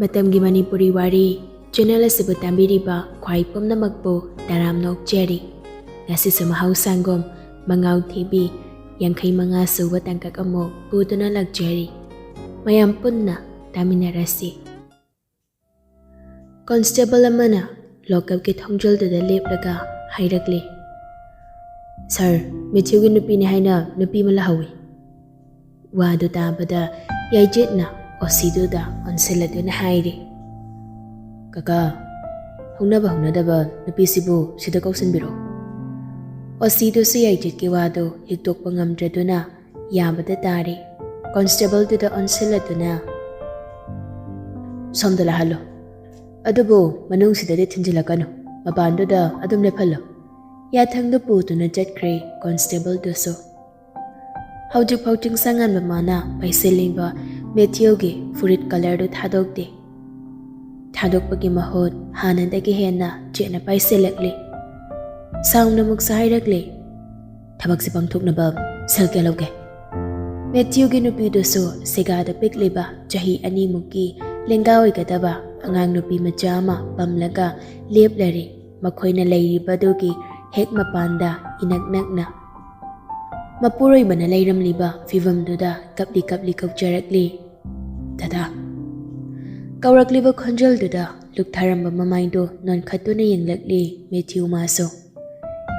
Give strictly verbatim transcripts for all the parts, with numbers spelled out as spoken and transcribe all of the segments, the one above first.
ꯃꯇꯝꯒꯤ ꯃꯅꯤꯄꯨꯔꯤ ꯋꯥꯔꯤ ꯆꯦꯅꯦꯜ ꯑꯁꯤꯕꯨ ꯇꯥꯕꯤꯔꯤꯕ ꯈ꯭ꯋꯥꯏ ꯄꯨꯝꯅꯃꯛꯄꯨ ꯇꯔꯥꯝꯅ ꯑꯣꯛꯆꯔꯤ꯫ ꯉꯁꯤꯁꯨ ꯃꯍꯧꯁꯥꯒꯨꯝ ꯃꯉꯥꯎ ꯊꯤꯕꯤ ꯌꯥꯡꯈꯩ ꯃꯉꯥ ꯁꯨꯕ ꯇꯥꯡꯀꯛ ꯑꯃꯨꯛ ꯄꯨꯗꯨꯅ ꯂꯥꯛꯆꯔꯤ꯫ ꯃꯌꯥꯝ ꯄꯨꯟꯅ ꯇꯥꯃꯤꯟꯅꯔꯁꯤ꯫ ꯀꯣꯟꯁꯇꯦꯕꯜ ꯑꯃꯅ ꯂꯣꯀꯞꯀꯤ ꯊꯣꯡꯖꯤꯜꯗꯨꯗ ꯂꯦꯞꯂꯒ ꯍꯥꯏꯔꯛꯂꯤ, "ꯁꯥꯔ, ꯃꯦꯊ꯭ꯌꯨꯒꯤ ꯅꯨꯄꯤꯅꯤ ꯍꯥꯏꯅ ꯅꯨꯄꯤ ꯑꯃ ꯂꯥꯛꯍꯧꯋꯤ꯫" ꯋꯥꯗꯨ ꯇꯥꯕꯗ ꯌꯥꯏꯖꯦꯠꯅ ꯑꯣꯁꯤꯗꯨꯗ ꯑꯣꯟꯁꯤꯜꯂꯗꯨꯅ ꯍꯥꯏꯔꯤ, "ꯀꯀꯥ, ꯍꯧꯅꯕ ꯍꯧꯅꯗꯕ ꯅꯨꯄꯤꯁꯤꯕꯨ ꯁꯤꯗ ꯀꯧꯁꯤꯟꯕꯤꯔꯣ꯫" ꯑꯣꯁꯤꯗꯨꯁꯨ ꯌꯥꯏꯖꯦꯠꯀꯤ ꯋꯥꯗꯨ ꯍꯤꯛꯇꯣꯛꯄ ꯉꯝꯗ꯭ꯔꯗꯨꯅ ꯌꯥꯕꯗ ꯇꯥꯔꯤ꯫ ꯀꯣꯟꯁꯇꯦꯕꯜꯗꯨꯗ ꯑꯣꯟꯁꯤꯜꯂꯗꯨꯅ, "ꯁꯣꯝꯗ ꯂꯥꯛꯍꯜꯂꯣ, ꯑꯗꯨꯕꯨ ꯃꯅꯨꯡꯁꯤꯗꯗꯤ ꯊꯤꯟꯖꯤꯜꯂꯛꯀꯅꯨ, ꯃꯄꯥꯟꯗꯨꯗ ꯑꯗꯨꯝ ꯂꯦꯞꯍꯜꯂꯣ꯫" ꯌꯥꯊꯪꯗꯨ ꯄꯨꯗꯨꯅ ꯆꯠꯈ꯭ꯔꯦ ꯀꯣꯟꯁꯇꯦꯕꯜꯗꯨꯁꯨ꯫ ꯍꯧꯖꯤꯛꯐꯥꯎ ꯆꯤꯡꯁꯪꯉꯥꯟꯕ ꯃꯥꯅ ꯄꯥꯏꯁꯤꯜꯂꯤꯕ ꯃꯦꯊ꯭ꯌꯨꯒꯤ ꯐꯨꯔꯤꯠ ꯀꯂꯔꯗꯨ ꯊꯥꯗꯣꯛꯇꯦ꯫ ꯊꯥꯗꯣꯛꯄꯒꯤ ꯃꯍꯨꯠ ꯍꯥꯟꯅꯗꯒꯤ ꯍꯦꯟꯅ ꯆꯦꯠꯅ ꯄꯥꯏꯁꯤꯜꯂꯛꯂꯤ꯫ ꯁꯥꯎꯅ ꯑꯃꯨꯛꯁꯨ ꯍꯥꯏꯔꯛꯂꯤ, "ꯊꯕꯛꯁꯤ ꯄꯥꯡꯊꯣꯛꯅꯕ ꯁꯦꯜ ꯀꯌꯥ ꯂꯧꯒꯦ?" ꯃꯦꯊ꯭ꯌꯨꯒꯤ ꯅꯨꯄꯤꯗꯨꯁꯨ ꯁꯤꯒꯥꯗ ꯄꯤꯛꯂꯤꯕ ꯆꯍꯤ ꯑꯅꯤꯃꯨꯛꯀꯤ ꯂꯦꯡꯒꯥ ꯑꯣꯏꯒꯗꯕ ꯑꯉꯥꯡ ꯅꯨꯄꯤ ꯃꯆꯥ ꯑꯃ ꯄꯝꯂꯒ ꯂꯦꯞꯂꯔꯤ꯫ ꯃꯈꯣꯏꯅ ꯂꯩꯔꯤꯕꯗꯨꯒꯤ ꯍꯦꯛ ꯃꯄꯥꯟꯗ ꯏꯅꯛ ꯅꯛꯅ꯫ ꯃꯄꯨꯔꯣꯏꯕꯅ ꯂꯩꯔꯝꯂꯤꯕ ꯐꯤꯚꯝꯗꯨꯗ ꯀꯞꯂꯤ ꯀꯞꯂꯤ ꯀꯧꯖꯔꯛꯂꯤ, "ꯗꯗꯥ꯫" ꯀꯧꯔꯛꯂꯤꯕ ꯈꯣꯟꯖꯦꯜꯗꯨꯗ ꯂꯨꯛꯊꯔꯝꯕ ꯃꯃꯥꯏꯗꯨ ꯅꯣꯟꯈꯠꯇꯨꯅ ꯌꯦꯡꯂꯛꯂꯤ ꯃꯦꯊ꯭ꯌꯨ ꯃꯥꯁꯨ꯫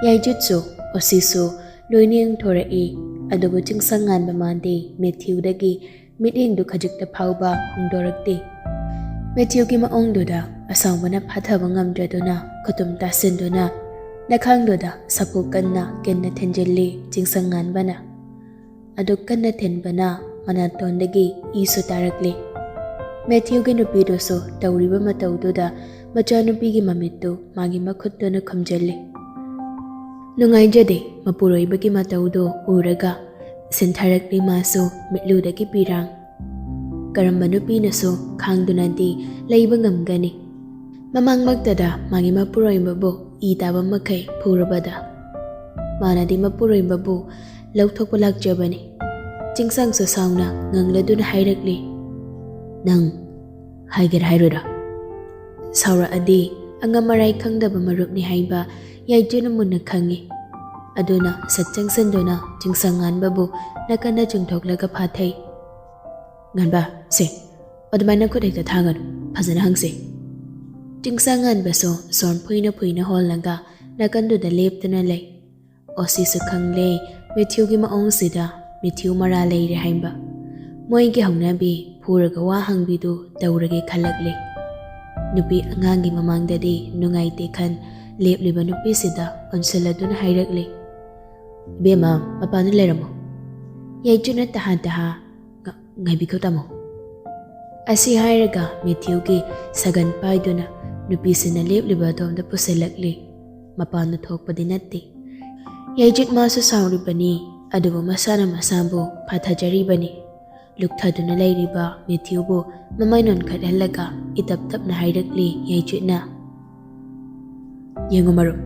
ꯌꯥꯏꯖꯨꯠꯁꯨ, ꯑꯣꯁꯤꯁꯨ ꯂꯣꯏꯅ ꯌꯦꯡꯊꯣꯔꯛꯏ, ꯑꯗꯨꯕꯨ ꯆꯤꯡꯁꯪ ꯉꯥꯟꯕ ꯃꯥꯟꯗꯦ ꯃꯦꯊ꯭ꯌꯨꯗꯒꯤ ꯃꯤꯠꯌꯦꯡꯗꯨ ꯈꯖꯤꯛꯇ ꯐꯥꯎꯕ ꯍꯣꯡꯗꯣꯔꯛꯇꯦ꯫ ꯃꯦꯊ꯭ꯌꯨꯒꯤ ꯃꯑꯣꯡꯗꯨꯗ ꯑꯁꯥꯎꯕꯅ ꯐꯥꯊꯕ ꯉꯝꯗ꯭ꯔꯗꯨꯅ ꯈꯨꯇꯨꯝ ꯇꯥꯁꯤꯟꯗꯨꯅ ꯅꯈꯥꯡꯗꯨꯗ ꯁꯥꯐꯨ ꯀꯟꯅ ꯀꯤꯟꯅ ꯊꯤꯟꯖꯤꯜꯂꯤ ꯆꯤꯡꯁꯪ ꯉꯥꯟꯕꯅ꯫ ꯑꯗꯨ ꯀꯟꯅ ꯊꯤꯟꯕꯅ ꯃꯅꯥꯇꯣꯟꯗꯒꯤ ꯏꯁꯨ ꯇꯥꯔꯛꯂꯤ꯫ ꯃꯦꯊ꯭ꯌꯨꯒꯤ ꯅꯨꯄꯤꯗꯨꯁꯨ ꯇꯧꯔꯤꯕ ꯃꯇꯧꯗꯨꯗ ꯃꯆꯥꯅꯨꯄꯤꯒꯤ ꯃꯃꯤꯠꯇꯨ ꯃꯥꯒꯤ ꯃꯈꯨꯠꯇꯨꯅ ꯈꯨꯝꯖꯤꯜꯂꯤ꯫ ꯅꯨꯡꯉꯥꯏꯖꯗꯦ ꯃꯄꯨꯔꯣꯏꯕꯒꯤ ꯃꯇꯧꯗꯨ ꯎꯔꯒ ꯁꯤꯟꯊꯔꯛꯂꯤ ꯃꯥꯁꯨ ꯃꯤꯠꯂꯨꯗꯒꯤ ꯄꯤꯔꯥꯡ꯫ ꯀꯔꯝꯕ ꯅꯨꯄꯤꯅꯁꯨ ꯈꯥꯡꯗꯨꯅꯗꯤ ꯂꯩꯕ ꯉꯝꯒꯅꯤ? ꯃꯃꯥꯡꯃꯛꯇꯗ ꯃꯥꯒꯤ ꯃꯄꯨꯔꯣꯏꯕꯕꯨ ꯏ ꯇꯥꯕ ꯃꯈꯩ ꯐꯨꯔꯕꯗ ꯃꯥꯅꯗꯤ ꯃꯄꯨꯔꯣꯏꯕꯕꯨ ꯂꯧꯊꯣꯛꯄ ꯂꯥꯛꯆꯕꯅꯤ꯫ ꯆꯤꯡꯁꯥꯡꯁꯨ ꯁꯥꯎꯅ ꯉꯪꯂꯗꯨꯅ ꯍꯥꯏꯔꯛꯂꯤ, "ꯅꯪ ꯍꯥꯏꯒꯦꯔꯥ ꯍꯥꯏꯔꯣꯏꯔꯥ? ꯁꯥꯎꯔꯛꯑꯗꯤ ꯑꯉꯝ ꯑꯔꯥꯏ ꯈꯪꯗꯕ ꯃꯔꯨꯞꯅꯤ ꯍꯥꯏꯕ ꯌꯥꯏꯗꯨꯅ ꯃꯨꯟꯅ ꯈꯪꯉꯤ꯫ ꯑꯗꯨꯅ ꯁꯠ ꯆꯪꯁꯤꯟꯗꯨꯅ ꯆꯤꯡꯁꯪ ꯉꯥꯟꯕꯕꯨ ꯅꯥꯀꯟꯗ ꯆꯤꯡꯊꯣꯛꯂꯒ ꯐꯥꯊꯩ꯫ "ꯉꯥꯟꯕ, ꯁꯦ, ꯑꯗꯨꯃꯥꯏꯅ ꯈꯨꯠ ꯍꯦꯛꯇ ꯊꯥꯒꯅꯨ, ꯐꯖꯅ ꯍꯪꯁꯦ꯫" ꯆꯤꯡꯁꯪ ꯉꯥꯟꯕꯁꯨ ꯁꯣꯔ ꯐꯨꯏꯅ ꯐꯨꯏꯅ ꯍꯣꯜꯂꯒ ꯅꯥꯀꯟꯗꯨꯗ ꯂꯦꯞꯇꯨꯅ ꯂꯩ꯫ ꯑꯣꯁꯤꯁꯨ ꯈꯪꯂꯦ, ꯃꯦꯊ꯭ꯌꯨꯒꯤ ꯃꯑꯣꯡꯁꯤꯗ ꯃꯦꯊ꯭ꯌꯨ ꯃꯔꯥ ꯂꯩꯔꯦ ꯍꯥꯏꯕ꯫ ꯃꯣꯏꯒꯤ ꯍꯧꯅꯕꯤ ꯐꯨꯔꯒ ꯋꯥ ꯍꯪꯕꯤꯗꯨ ꯇꯧꯔꯒꯦ ꯈꯜꯂꯛꯂꯦ꯫ ꯅꯨꯄꯤ ꯑꯉꯥꯡꯒꯤ ꯃꯃꯥꯡꯗꯗꯤ ꯅꯨꯡꯉꯥꯏꯇꯦ ꯈꯟ ꯂꯦꯞꯂꯤꯕ ꯅꯨꯄꯤꯁꯤꯗ ꯑꯣꯟꯁꯤꯜꯂꯗꯨꯅ ꯍꯥꯏꯔꯛꯂꯦ, "ꯏꯕꯦꯝꯃ, ꯃꯄꯥꯟꯗ ꯂꯩꯔꯝꯃꯣ꯫" ꯌꯥꯏꯗꯨꯅ ꯇꯍꯥ ꯇꯍꯥ, "ꯉ-, ꯉꯥꯏꯕꯤꯈꯣ ꯇꯥꯃꯣ꯫" ꯑꯁꯤ ꯍꯥꯏꯔꯒ ꯃꯦꯊ꯭ꯌꯨꯒꯤ ꯁꯒꯟ ꯄꯥꯏꯗꯨꯅ ꯅꯨꯄꯤꯁꯤꯅ ꯂꯦꯞꯂꯤꯕ ꯑꯗꯣꯝꯗ ꯄꯨꯁꯤꯜꯂꯛꯂꯤ꯫ ꯃꯄꯥꯟꯗ ꯊꯣꯛꯄꯗꯤ ꯅꯠꯇꯦ꯫ ꯌꯥꯏꯖꯤꯠ ꯃꯥꯁꯨ ꯁꯥꯎꯔꯤꯕꯅꯤ, ꯑꯗꯨꯕꯨ ꯃꯁꯥꯅ ꯃꯁꯥꯕꯨ ꯐꯥꯊꯖꯔꯤꯕꯅꯤ꯫ ꯂꯨꯛꯊꯗꯨꯅ ꯂꯩꯔꯤꯕ ꯃꯦꯊ꯭ꯌꯨꯕꯨ ꯃꯃꯥꯏ ꯅꯣꯟꯈꯠꯍꯜꯂꯒ ꯏꯇꯞ ꯇꯞꯅ ꯍꯥꯏꯔꯛꯂꯤ ꯌꯥꯏꯖꯤꯠꯅ, "ꯌꯦꯡꯉꯨ ꯃꯔꯨꯞ,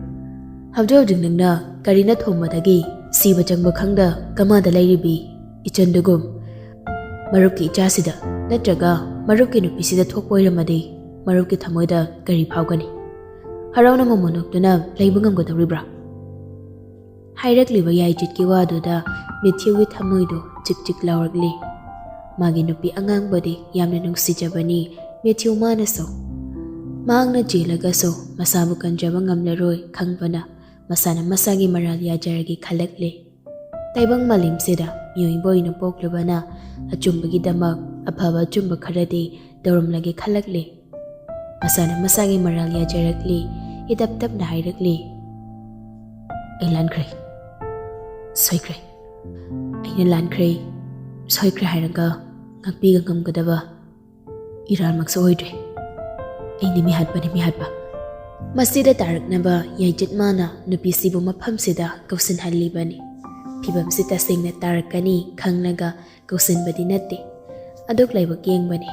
ꯍꯧꯖꯤꯛ ꯍꯧꯖꯤꯛ ꯅꯪꯅ ꯀꯔꯤꯅ ꯊꯣꯡꯕꯗꯒꯤ ꯁꯤꯕ ꯆꯪꯕ ꯈꯪꯗ ꯀꯃꯥꯗ ꯂꯩꯔꯤꯕꯤ ꯏꯆꯟꯗꯨꯒꯨꯝ ꯃꯔꯨꯞꯀꯤ ꯏꯆꯥꯁꯤꯗ ꯅꯠꯇ꯭ꯔꯒ ꯃꯔꯨꯞꯀꯤ ꯅꯨꯄꯤꯁꯤꯗ ꯊꯣꯛꯄ ꯑꯣꯏꯔꯝꯃꯗꯤ ꯃꯔꯨꯞꯀꯤ ꯊꯃꯣꯏꯗ ꯀꯔꯤ ꯐꯥꯎꯒꯅꯤ? ꯍꯔꯥꯎꯅ ꯃꯃꯣꯟ ꯅꯣꯛꯇꯨꯅ ꯂꯩꯕ ꯉꯝꯒꯗꯧꯔꯤꯕ꯭ꯔꯥ?" ꯍꯥꯏꯔꯛꯂꯤꯕ ꯌꯥꯏꯖꯤꯠꯀꯤ ꯋꯥꯗꯨꯗ ꯃꯦꯊ꯭ꯌꯨꯒꯤ ꯊꯃꯣꯏꯗꯨ ꯆꯤꯛ ꯆꯤꯛ ꯂꯥꯎꯔꯛꯂꯤ꯫ ꯃꯥꯒꯤ ꯅꯨꯄꯤ ꯑꯉꯥꯡꯕꯨꯗꯤ ꯌꯥꯝꯅ ꯅꯨꯡꯁꯤꯖꯕꯅꯤ ꯃꯦꯊ꯭ꯌꯨ ꯃꯥꯅꯁꯨ꯫ ꯃꯍꯥꯛꯅ ꯆꯦꯜꯂꯒꯁꯨ ꯃꯁꯥꯕꯨ ꯀꯟꯖꯕ ꯉꯝꯂꯔꯣꯏ ꯈꯪꯕꯅ ꯃꯁꯥꯅ ꯃꯁꯥꯒꯤ ꯃꯔꯥꯜ ꯌꯥꯖꯔꯒꯦ ꯈꯜꯂꯛꯂꯦ꯫ ꯇꯥꯏꯕꯪ ꯃꯥꯂꯦꯝꯁꯤꯗ ꯃꯤꯑꯣꯏꯕ ꯑꯣꯏꯅ ꯄꯣꯛꯂꯨꯕꯅ ꯑꯆꯨꯝꯕꯒꯤꯗꯃꯛ ꯑꯐꯕ ꯑꯆꯨꯝꯕ ꯈꯔꯗꯤ ꯇꯧꯔꯝꯂꯒꯦ ꯈꯜꯂꯛꯂꯦ꯫ ꯃꯁꯥꯅ ꯃꯁꯥꯒꯤ ꯃꯔꯥꯜ ꯌꯥꯖꯔꯛꯂꯤ, ꯏꯇꯞ ꯇꯞꯅ ꯍꯥꯏꯔꯛꯂꯤ, "ꯑꯩ ꯂꯥꯟꯈ꯭ꯔꯦ, ꯁꯣꯏꯈ꯭ꯔꯦ꯫ ꯑꯩꯅ ꯂꯥꯟꯈ꯭ꯔꯦ, ꯁꯣꯏꯈ꯭ꯔꯦ ꯍꯥꯏꯔꯒ ꯉꯥꯛꯄꯤꯕ ꯉꯝꯒꯗꯕ ꯏꯔꯥꯜꯃꯛꯁꯨ ꯑꯣꯏꯗ꯭ꯔꯦ꯫ ꯑꯩꯗꯤ ꯃꯤꯍꯥꯠꯄꯅꯤ, ꯃꯤꯍꯥꯠꯄ꯫" ꯃꯁꯤꯗ ꯇꯥꯔꯛꯅꯕ ꯌꯥꯏꯖꯤꯠ ꯃꯥꯅ ꯅꯨꯄꯤꯁꯤꯕꯨ ꯃꯐꯝꯁꯤꯗ ꯀꯧꯁꯤꯟꯍꯜꯂꯤꯕꯅꯤ꯫ ꯐꯤꯕꯝꯁꯤ ꯇꯁꯦꯡꯅ ꯇꯥꯔꯛꯀꯅꯤ ꯈꯪꯂꯒ ꯀꯧꯁꯤꯟꯕꯗꯤ ꯅꯠꯇꯦ, ꯑꯗꯨꯛ ꯂꯥꯏꯕꯛ ꯌꯦꯡꯕꯅꯤ꯫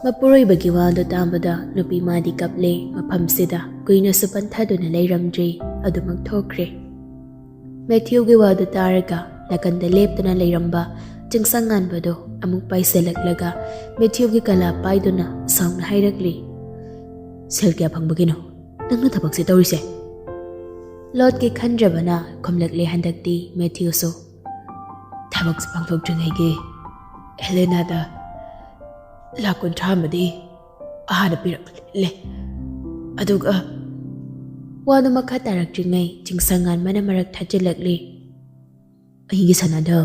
ꯃꯄꯨꯔꯣꯏꯕꯒꯤ ꯋꯥꯗꯨ ꯇꯥꯕꯗ ꯅꯨꯄꯤ ꯃꯥꯗꯤ ꯀꯞꯂꯦ꯫ ꯃꯐꯝꯁꯤꯗ ꯀꯨꯏꯅꯁꯨ ꯄꯟꯊꯗꯨꯅ ꯂꯩꯔꯝꯗ꯭ꯔꯦ, ꯑꯗꯨꯃꯛ ꯊꯣꯛꯈ꯭ꯔꯦ꯫ ꯃꯦꯊ꯭ꯌꯨꯒꯤ ꯋꯥꯗꯨ ꯇꯥꯔꯒ ꯅꯥꯀꯟꯗ ꯂꯦꯞꯇꯨꯅ ꯂꯩꯔꯝꯕ ꯆꯤꯡꯁꯪ ꯉꯥꯟꯕꯗꯣ ꯑꯃꯨꯛ ꯄꯥꯏꯁꯤꯜꯂꯛꯂꯒ ꯃꯦꯊ꯭ꯌꯨꯒꯤ ꯀꯂꯥ ꯄꯥꯏꯗꯨꯅ ꯁꯥꯎꯅ ꯍꯥꯏꯔꯛꯂꯤ, "ꯁꯦꯜ ꯀꯌꯥ ꯐꯪꯕꯒꯤꯅꯣ ꯅꯪꯅ ꯊꯕꯛꯁꯦ ꯇꯧꯔꯤꯁꯦ?" ꯂꯣꯠꯀꯦ ꯈꯟꯗ꯭ꯔꯕꯅ ꯈꯨꯝꯂꯛꯂꯦ ꯍꯟꯗꯛꯇꯤ ꯃꯦꯊ꯭ꯌꯨꯁꯨ꯫ "ꯊꯕꯛꯁꯦ ꯄꯥꯡꯊꯣꯛꯇ꯭ꯔꯤꯉꯩꯒꯤ ꯍꯦꯂꯦꯅꯥꯗ ꯂꯥꯛ ꯀꯨꯟꯊ꯭ꯔꯥ ꯑꯃꯗꯤ ꯍꯥꯟꯅ ꯄꯤꯔꯛꯂꯦ꯫ ꯑꯗꯨꯒ," ꯋꯥꯗꯨ ꯃꯈꯥ ꯇꯥꯔꯛꯇ꯭ꯔꯤꯉꯩ ꯆꯤꯡꯁꯪ ꯉꯥꯟꯕꯅ ꯃꯔꯛ ꯊꯠꯆꯤꯜꯂꯛꯂꯤ꯫ "ꯑꯩꯒꯤ ꯁꯅꯥꯗ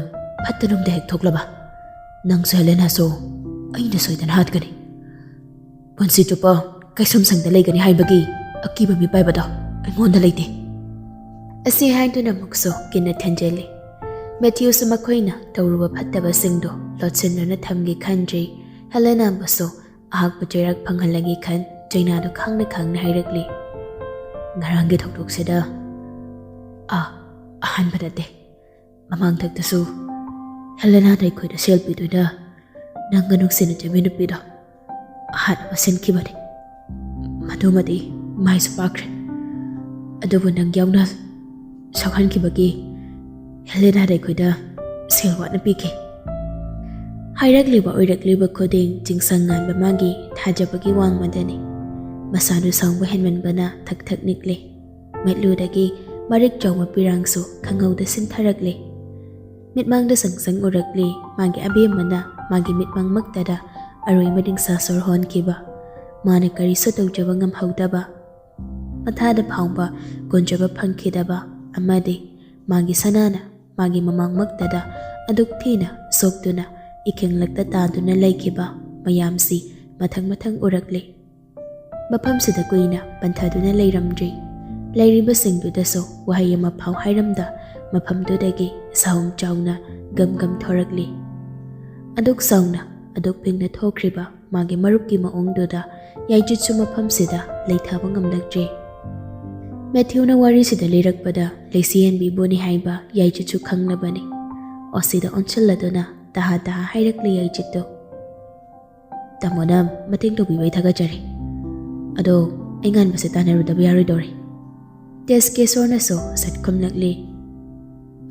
ꯐꯠꯇꯅꯨꯡꯗ ꯍꯦꯛ ꯊꯣꯛꯂꯕ ꯅꯪꯁꯨ ꯍꯦꯂꯦꯅꯥꯁꯨ ꯑꯩꯅ ꯁꯣꯏꯗꯅ ꯍꯥꯠꯀꯅꯤ꯫ ꯄꯨꯟꯁꯤ ꯆꯨꯞꯄ ꯀꯩꯁꯨꯝꯁꯪꯗ ꯂꯩꯒꯅꯤ ꯍꯥꯏꯕꯒꯤ ꯑꯀꯤꯕ ꯃꯤꯄꯥꯏꯕꯗꯣ ꯑꯩꯉꯣꯟꯗ ꯂꯩꯇꯦ꯫" ꯑꯁꯤ ꯍꯥꯏꯗꯨꯅ ꯑꯃꯨꯛꯁꯨ ꯀꯤꯟꯅ ꯊꯤꯟꯖꯤꯜꯂꯤ꯫ ꯃꯦꯊ꯭ꯌꯨꯁꯨ ꯃꯈꯣꯏꯅ ꯇꯧꯔꯨꯕ ꯐꯠꯇꯕꯁꯤꯡꯗꯣ ꯂꯣꯠꯁꯤꯟꯗꯨꯅ ꯊꯝꯒꯦ ꯈꯟꯗ꯭ꯔꯤ꯫ ꯍꯦꯂꯦꯅꯥꯕꯨꯁꯨ ꯑꯍꯥꯛꯄ ꯆꯩꯔꯥꯛ ꯐꯪꯍꯜꯂꯒꯦ ꯈꯟ ꯆꯩꯅꯥꯗꯨ ꯈꯥꯡꯅ ꯈꯥꯡꯅ ꯍꯥꯏꯔꯛꯂꯤ, "ꯉꯔꯥꯡꯒꯤ ꯊꯧꯗꯣꯛꯁꯤꯗ, ꯑꯥ, ꯑꯍꯥꯟꯕ ꯅꯠꯇꯦ꯫ ꯃꯃꯥꯡꯊꯛꯇꯁꯨ ꯍꯦꯂꯦꯅꯥꯗ ꯑꯩꯈꯣꯏꯗ ꯁꯦꯜ ꯄꯤꯗꯨꯅ ꯅꯪꯒ ꯅꯨꯡꯁꯤꯅꯖꯕꯤ ꯅꯨꯄꯤꯗꯣ ꯑꯍꯥꯠꯅꯕ ꯁꯤꯟꯈꯤꯕꯅꯤ꯫ ꯃꯗꯨꯃꯗꯤ ꯃꯥꯏꯁꯨ ꯄꯥꯛꯈ꯭ꯔꯦ꯫ ꯑꯗꯨꯕꯨ ꯅꯪ ꯌꯥꯎꯅ ꯁꯣꯛꯍꯟꯈꯤꯕꯒꯤ ꯍꯦꯂꯦꯅꯥꯗ ꯑꯩꯈꯣꯏꯗ ꯁꯦꯜ ꯋꯥꯠꯅ ꯄꯤꯈꯤ꯫" ꯍꯥꯏꯔꯛꯂꯤꯕ ꯑꯣꯏꯔꯛꯂꯤꯕ ꯈꯨꯗꯤꯡ ꯆꯤꯡꯁꯪ ꯉꯥꯟꯕ ꯃꯥꯒꯤ ꯊꯥꯖꯕꯒꯤ ꯋꯥꯡꯃꯗꯅꯤ꯫ ꯃꯁꯥꯗꯨ ꯁꯥꯎꯕ ꯍꯦꯟꯃꯟꯕꯅ ꯊꯛ ꯊꯛ ꯅꯤꯛꯂꯦ꯫ ꯃꯤꯠꯂꯨꯗꯒꯤ ꯃꯔꯤꯛ ꯆꯥꯎꯕ ꯄꯤꯔꯥꯡꯁꯨ ꯈꯪꯍꯧꯗ ꯁꯤꯟꯊꯔꯛꯂꯦ꯫ ꯃꯤꯠꯃꯥꯡꯗ ꯁꯪ ꯁꯪ ꯎꯔꯛꯂꯤ ꯃꯥꯒꯤ ꯑꯕꯦꯝꯃꯅ ꯃꯥꯒꯤ ꯃꯤꯠꯃꯥꯡꯃꯛꯇꯗ ꯑꯔꯣꯏꯕ ꯅꯤꯡꯁꯥ ꯁꯣꯔ ꯍꯣꯟꯈꯤꯕ꯫ ꯃꯥꯅ ꯀꯔꯤꯁꯨ ꯇꯧꯖꯕ ꯉꯝꯍꯧꯗꯕ, ꯃꯊꯥꯗ ꯐꯥꯎꯕ ꯀꯣꯟꯖꯕ ꯐꯪꯈꯤꯗꯕ ꯑꯃꯗꯤ ꯃꯥꯒꯤ ꯁꯅꯥꯅ ꯃꯥꯒꯤ ꯃꯃꯥꯡꯃꯛꯇꯗ ꯑꯗꯨꯛ ꯊꯤꯅ ꯁꯣꯛꯇꯨꯅ ꯏꯈꯦꯡꯂꯛꯇ ꯇꯥꯗꯨꯅ ꯂꯩꯈꯤꯕ ꯃꯌꯥꯝꯁꯤ ꯃꯊꯪ ꯃꯊꯪ ꯎꯔꯛꯂꯦ꯫ ꯃꯐꯝꯁꯤꯗ ꯀꯨꯏꯅ ꯄꯟꯊꯗꯨꯅ ꯂꯩꯔꯝꯗ꯭ꯔꯤ꯫ ꯂꯩꯔꯤꯕꯁꯤꯡꯗꯨꯗꯁꯨ ꯋꯥꯍꯩ ꯑꯃ ꯐꯥꯎ ꯍꯥꯏꯔꯝꯗ ꯃꯐꯝꯗꯨꯗꯒꯤ ꯁꯥꯍꯨꯝ ꯆꯥꯎꯅ ꯒꯝ ꯒꯝ ꯊꯣꯔꯛꯂꯤ꯫ ꯑꯗꯨꯛ ꯆꯥꯎꯅ, ꯑꯗꯨꯛ ꯄꯤꯛꯅ ꯊꯣꯛꯈ꯭ꯔꯤꯕ ꯃꯥꯒꯤ ꯃꯔꯨꯞꯀꯤ ꯃꯑꯣꯡꯗꯨꯗ ꯌꯥꯏꯆꯨꯠꯁꯨ ꯃꯐꯝꯁꯤꯗ ꯂꯩꯊꯕ ꯉꯝꯂꯛꯇ꯭ꯔꯤ꯫ ꯃꯦꯊ꯭ꯌꯨꯅ ꯋꯥꯔꯤꯁꯤꯗ ꯂꯤꯔꯛꯄꯗ ꯂꯩꯁꯤ ꯍꯦꯟꯕꯤꯕꯨꯅꯤ ꯍꯥꯏꯕ ꯌꯥꯏꯆꯨꯠꯁꯨ ꯈꯪꯂꯕꯅꯤ꯫ ꯑꯣꯁꯤꯗ ꯑꯣꯟꯁꯤꯜꯂꯗꯨꯅ ꯇꯍꯥ ꯇꯍꯥ ꯍꯥꯏꯔꯛꯂꯤ ꯌꯥꯏꯆꯨꯠꯇꯨ꯫ "ꯇꯥꯃꯣꯅ ꯃꯇꯦꯡ ꯇꯧꯕꯤꯕꯩ ꯊꯥꯒꯠꯆꯔꯤ꯫ ꯑꯗꯣ ꯑꯩ ꯉꯥꯟꯕꯁꯦ ꯇꯥꯟꯅꯔꯨꯗꯕ ꯌꯥꯔꯣꯏꯗꯧꯔꯦ꯫" ꯇꯦꯖꯀꯦꯁꯣꯔꯅꯁꯨ ꯁꯠ ꯈꯨꯝꯂꯛꯂꯤ꯫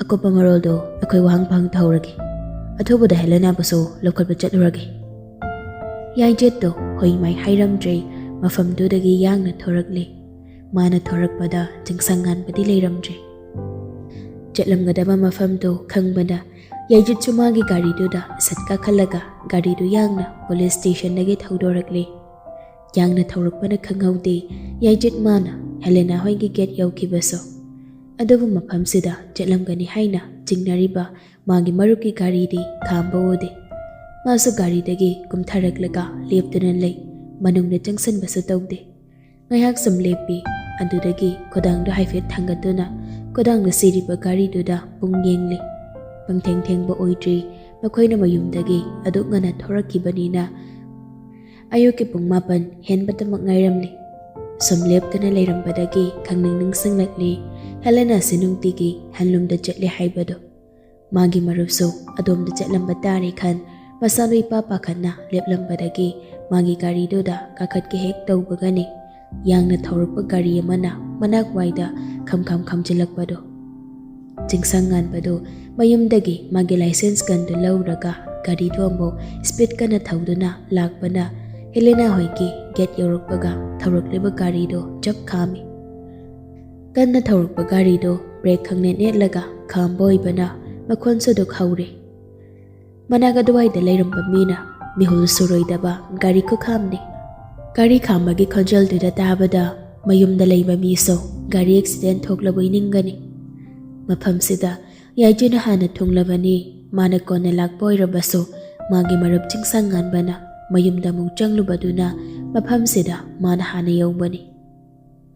"ꯑꯀꯨꯞꯄ ꯃꯔꯣꯜꯗꯣ ꯑꯩꯈꯣꯏ ꯋꯥꯍꯪ ꯐꯍꯪ ꯇꯧꯍꯧꯔꯒꯦ꯫ ꯑꯊꯨꯕꯗ ꯍꯦꯂꯦꯅꯥꯕꯨꯁꯨ ꯂꯧꯈꯠꯄ ꯆꯠꯂꯨꯔꯒꯦ꯫ ꯌꯥꯏꯖꯦꯠꯇꯣ ꯍꯣꯏ ꯃꯥꯏ ꯍꯥꯏꯔꯝꯗ꯭ꯔꯦ꯫ ꯃꯐꯝꯗꯨꯗꯒꯤ ꯌꯥꯡꯅ ꯊꯣꯔꯛꯂꯦ꯫ ꯃꯥꯅ ꯊꯣꯔꯛꯄꯗ ꯆꯤꯡꯁꯪ ꯉꯥꯟꯕꯗꯤ ꯂꯩꯔꯝꯗ꯭ꯔꯦ꯫ ꯆꯠꯂꯝꯒꯗꯕ ꯃꯐꯝꯗꯨ ꯈꯪꯕꯅ ꯌꯥꯏꯖꯦꯠꯁꯨ ꯃꯥꯒꯤ ꯒꯥꯔꯤꯗꯨꯗ ꯁꯠ ꯀꯥꯈꯠꯂꯒ ꯒꯥꯔꯤꯗꯨ ꯌꯥꯡꯅ ꯄꯨꯂꯤꯁ ꯁ꯭ꯇꯦꯁꯟꯗꯒꯤ ꯊꯧꯗꯣꯔꯛꯂꯦ꯫ ꯌꯥꯡꯅ ꯊꯧꯔꯛꯄꯅ ꯈꯪꯍꯧꯗꯦ ꯌꯥꯏꯖꯦꯠ ꯃꯥꯅ ꯍꯦꯂꯦꯅꯥ ꯍꯣꯏꯒꯤ ꯒꯦꯠ ꯌꯧꯈꯤꯕꯁꯨ꯫ ꯑꯗꯨꯕꯨ ꯃꯐꯝꯁꯤꯗ ꯆꯠꯂꯝꯒꯅꯤ ꯍꯥꯏꯅ ꯆꯤꯡꯅꯔꯤꯕ ꯃꯥꯒꯤ ꯃꯔꯨꯞꯀꯤ ꯒꯥꯔꯤꯗꯤ ꯈꯥꯝꯕ ꯎꯗꯦ꯫ ꯃꯥꯁꯨ ꯒꯥꯔꯤꯗꯒꯤ ꯀꯨꯝꯊꯔꯛꯂꯒ ꯂꯦꯞꯇꯨꯅ ꯂꯩ꯫ ꯃꯅꯨꯡꯗ ꯆꯪꯁꯤꯟꯕꯁꯨ ꯇꯧꯗꯦ꯫ ꯉꯥꯏꯍꯥꯛ ꯁꯨꯝ ꯂꯦꯞꯄꯤ꯫ ꯑꯗꯨꯗꯒꯤ ꯈꯨꯗꯥꯡꯗꯨ ꯍꯥꯏꯐꯦꯠ ꯊꯥꯡꯒꯠꯇꯨꯅ ꯈꯨꯗꯥꯡꯗ ꯁꯤꯔꯤꯕ ꯒꯥꯔꯤꯗꯨꯗ ꯄꯨꯡ ꯌꯦꯡꯂꯤ꯫ ꯄꯪꯊꯦꯡ ꯊꯦꯡꯕ ꯑꯣꯏꯗ꯭ꯔꯤ꯫ ꯃꯈꯣꯏꯅ ꯃꯌꯨꯝꯗꯒꯤ ꯑꯗꯨꯛ ꯉꯟꯅ ꯊꯣꯔꯛꯈꯤꯕꯅꯤꯅ ꯑꯌꯨꯛꯀꯤ ꯄꯨꯡ ꯃꯥꯄꯟ ꯍꯦꯟꯕꯇꯃꯛ ꯉꯥꯏꯔꯝꯂꯤ꯫ ꯁꯨꯝ ꯂꯦꯞꯇꯅ ꯂꯩꯔꯝꯕꯗꯒꯤ ꯈꯪꯅꯤꯡ ꯅꯤꯡꯁꯤꯡꯂꯛꯂꯤ ꯍꯦꯂꯦꯅꯥꯁꯤ ꯅꯨꯡꯇꯤꯒꯤ ꯍꯦꯟꯂꯨꯝꯗ ꯆꯠꯂꯤ ꯍꯥꯏꯕꯗꯨ꯫ ꯃꯥꯒꯤ ꯃꯔꯨꯞꯁꯨ ꯑꯗꯣꯝꯗ ꯆꯠꯂꯝꯕ ꯇꯥꯔꯦ ꯈꯟ ꯃꯁꯥꯗꯨ ꯏꯄꯥ ꯄꯥꯈꯠꯅ ꯂꯦꯞꯂꯝꯕꯗꯒꯤ ꯃꯥꯒꯤ ꯒꯥꯔꯤꯗꯨꯗ ꯀꯥꯈꯠꯀꯦ ꯍꯦꯛ ꯇꯧꯕꯒꯅꯤ ꯌꯥꯡꯅ ꯊꯧꯔꯛꯄ ꯒꯥꯔꯤ ꯑꯃꯅ ꯃꯅꯥꯛ ꯋꯥꯏꯗ ꯈꯝ ꯈꯝ ꯈꯝꯖꯤꯜꯂꯛꯄꯗꯨ꯫ ꯆꯤꯡꯁꯪ ꯉꯥꯟꯕꯗꯨ ꯃꯌꯨꯝꯗꯒꯤ ꯃꯥꯒꯤ ꯂꯥꯏꯁꯦꯟꯁ ꯒꯟꯗꯨ ꯂꯧꯔꯒ ꯒꯥꯔꯤꯗꯨ ꯑꯃꯨꯛ ꯁ꯭ꯄꯤꯗ ꯀꯟꯅ ꯊꯧꯗꯨꯅ ꯂꯥꯛꯄꯅ ꯍꯦꯂꯦꯅꯥ ꯍꯣꯏꯒꯤ ꯒꯦꯠ ꯌꯧꯔꯛꯄꯒ ꯊꯧꯔꯛꯂꯤꯕ ꯒꯥꯔꯤꯗꯨ ꯆꯞ ꯈꯥꯝꯃꯤ꯫ ꯀꯟꯅ ꯊꯧꯔꯛꯄ ꯒꯥꯔꯤꯗꯨ ꯕ꯭ꯔꯦꯛ ꯈꯪꯅꯦꯠ ꯅꯦꯠꯂꯒ ꯈꯥꯝꯕ ꯑꯣꯏꯕꯅ ꯃꯈꯣꯟꯁꯨ ꯑꯗꯨꯛ ꯍꯧꯔꯦ꯫ ꯃꯅꯥꯛ ꯑꯗꯨꯋꯥꯏꯗ ꯂꯩꯔꯝꯕ ꯃꯤꯅ ꯃꯤꯍꯨꯜ ꯁꯨꯔꯣꯏꯗꯕ ꯒꯥꯔꯤ ꯈꯨꯈꯥꯝꯅꯤ꯫ ꯒꯥꯔꯤ ꯈꯥꯝꯕꯒꯤ ꯈꯣꯟꯖꯦꯜꯗꯨꯗ ꯇꯥꯕꯗ ꯃꯌꯨꯝꯗ ꯂꯩꯕ ꯃꯤꯁꯨ ꯒꯥꯔꯤ ꯑꯦꯛꯁꯤꯗꯦꯟ ꯊꯣꯛꯂꯕꯣꯏ ꯅꯤꯡꯒꯅꯤ꯫ ꯃꯐꯝꯁꯤꯗ ꯌꯥꯏꯖꯦꯠꯅ ꯍꯥꯟꯅ ꯊꯨꯡꯂꯕꯅꯤ꯫ ꯃꯥꯅ ꯀꯣꯟꯅ ꯂꯥꯛꯄ ꯑꯣꯏꯔꯕꯁꯨ ꯃꯥꯒꯤ ꯃꯔꯨꯞ ꯆꯤꯡꯁꯪ ꯉꯥꯟꯕꯅ ꯃꯌꯨꯝꯗ ꯑꯃꯨꯛ ꯆꯪꯂꯨꯕꯗꯨꯅ ꯃꯐꯝꯁꯤꯗ ꯃꯥꯅ ꯍꯥꯟꯅ ꯌꯧꯕꯅꯤ꯫